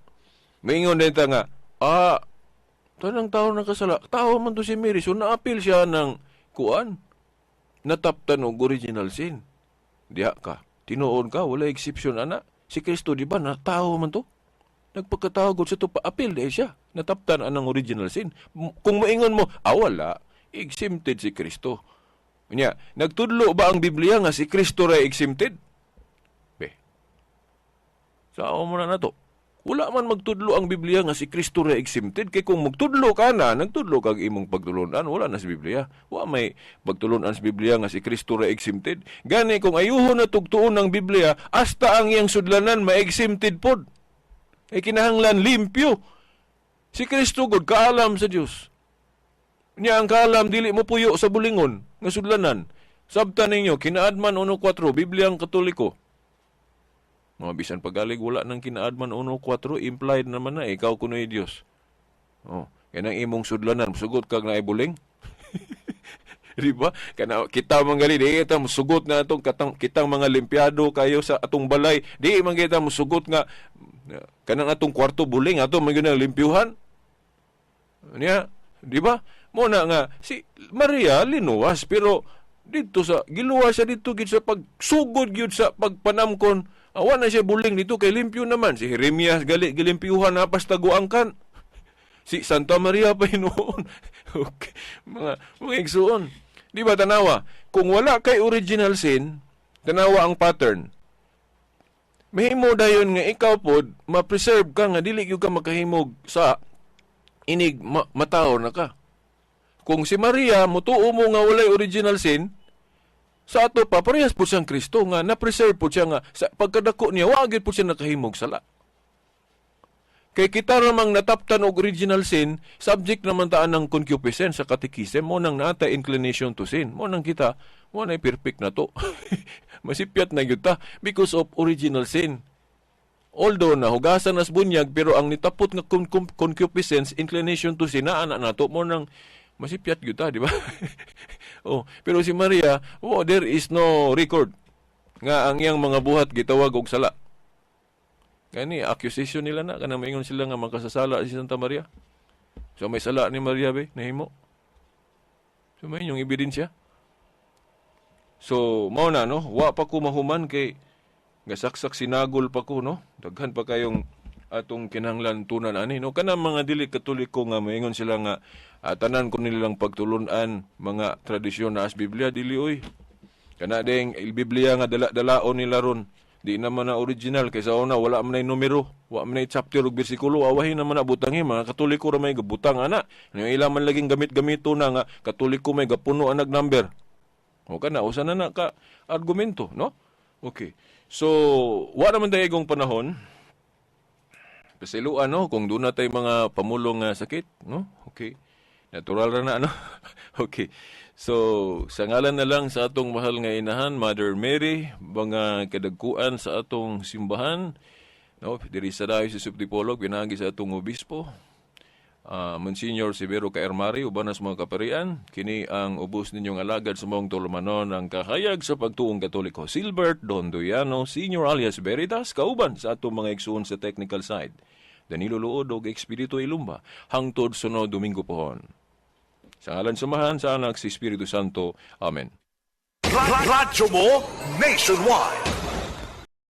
maingon din ta nga, tanang tao nakasala. Tao man to si Mary. So naapil siya ng kuan. Nataptan og original sin. Diha ka. Tinuod ka, wala exception ana. Si Kristo, di ba, na tao man to? Nagpagkatao gud sa to, paapil dahil siya. Nataptan anang original sin. Kung maingon mo, wala, exempted si Kristo. Nya, nagtudlo ba ang Biblia nga si Kristo ra exempted? Be. Sao mo na nato? Wala man magtudlo ang Biblia nga si Kristo ra exempted, kay kung magtudlo ka na, nagtudlo kag imong pagtulunan, wala na sa Biblia. Wa may pagtulunan sa Biblia nga si Kristo ra exempted. Gani kung ayuho na tugtuon ng Biblia, hasta ang iyang sudlanan ma-exempted pod. Ay kinahanglan limpyo. Si Kristo gud kaalam sa Dios. Niya ang kaalam dili mo puyo sa bulingon nga sudlanan. Sabta ninyo Kinaadman 1.4, Biblia ang Katoliko. Mga bisan pagalig wala nang Kinaadman 1.4, implied naman na ikaw kuno'y Dios. Oh, kanang imong sudlanan sugot kag naay buling. Di ba? Kana kita man gali di kita musugot nga atong katang kitang mga limpyado kayo sa atong balay, di man kita musugot nga kanang atong kwarto buling ato man gyud ang limpyuhan. Niya, Di ba? Mo na nga si Maria linuwas, pero dito sa giluwas siya dito gid sa pagsugod gyud sa pagpanamkon. Awa na siya buling dito kay limpyo naman. Si Jeremias gali gilimpyuhan na taguang kan. Si Santa Maria pa hinuon. Okay. Mga igsuon. Di ba tanawa? Kung wala kay original sin, tanawa ang pattern. Mahimo dayon nga ikaw pod ma-preserve ka nga dili gyud ka makahimog sa inig matawo na ka. Kung si Maria mutuo mo nga walay original sin, sa ato pa parehas po siyang Kristo nga na-preserve po siya nga sa pagkadako niya wa gyud po siya nakahimog sala. Kay kita ramang nataptan og original sin, subject naman taan ng concupiscence sa catechism, mo nang naata inclination to sin. Mo nang kita, mo na perfect na to. Masipyat na gyud ta because of original sin. Although nahugasan nas bunyag, pero ang nitapot nga concupiscence, inclination to sin, naa na nato, mo nang masipyat gyud ta, di ba? Oh, pero si Maria, oh, there is no record nga ang iyang mga buhat gitawag og sala. Gani accusation nila na kanang maingon sila nga makasasala si Santa Maria. So may sala ni Maria be nahimo. So may inyong ebidensya. So mao na, no, wa pa ko mahuman kay gasaksak sinagol pa ko, no. Daghan pa kayong atong kinahanglan tunan ani, no, kanang mga dili Katoliko nga maingon sila nga tanan ko nilang pagtulun-an mga tradisyon na as Biblia, dili oy. Kana ding il Biblia nga dala-dalaon nila ron. Di naman na original kay sa una wala man nay numero, wa man nay chapter ug bersikulo, awahin naman na butangi mga Katoliko ra may gabutang ana. Yung ila man laging gamit-gamito na nga Katoliko may gapuno ang number. O kana usa na na ka argumento, no? Okay. So, wa naman tayo igong panahon. Pasiluan, no, kung doon na tayo mga pamulong nga sakit, no? Okay. Natural ra na, ano? Okay. So, sa ngalan na lang sa atong mahal nga inahan, Mother Mary, mga kadagkuan sa atong simbahan, no, diri sa Diocese of Dipolog, pinagi sa atong obispo, Monsignor Severo Caermari, uban sa mga kaparian, kini ang ubos ninyong alagad sa mong tulumanon ang kahayag sa pagtuong Katoliko, Silbert Dondoyano, Senior alias Veritas, kauban sa atong mga igsuon sa technical side. Danilo Luod og Expedito Ilumba, hangtod sunod Domingo pohon. Sa ngalan sa Amahan, sa Anak, sa Espiritu Santo. Amen. Radyo mo nationwide.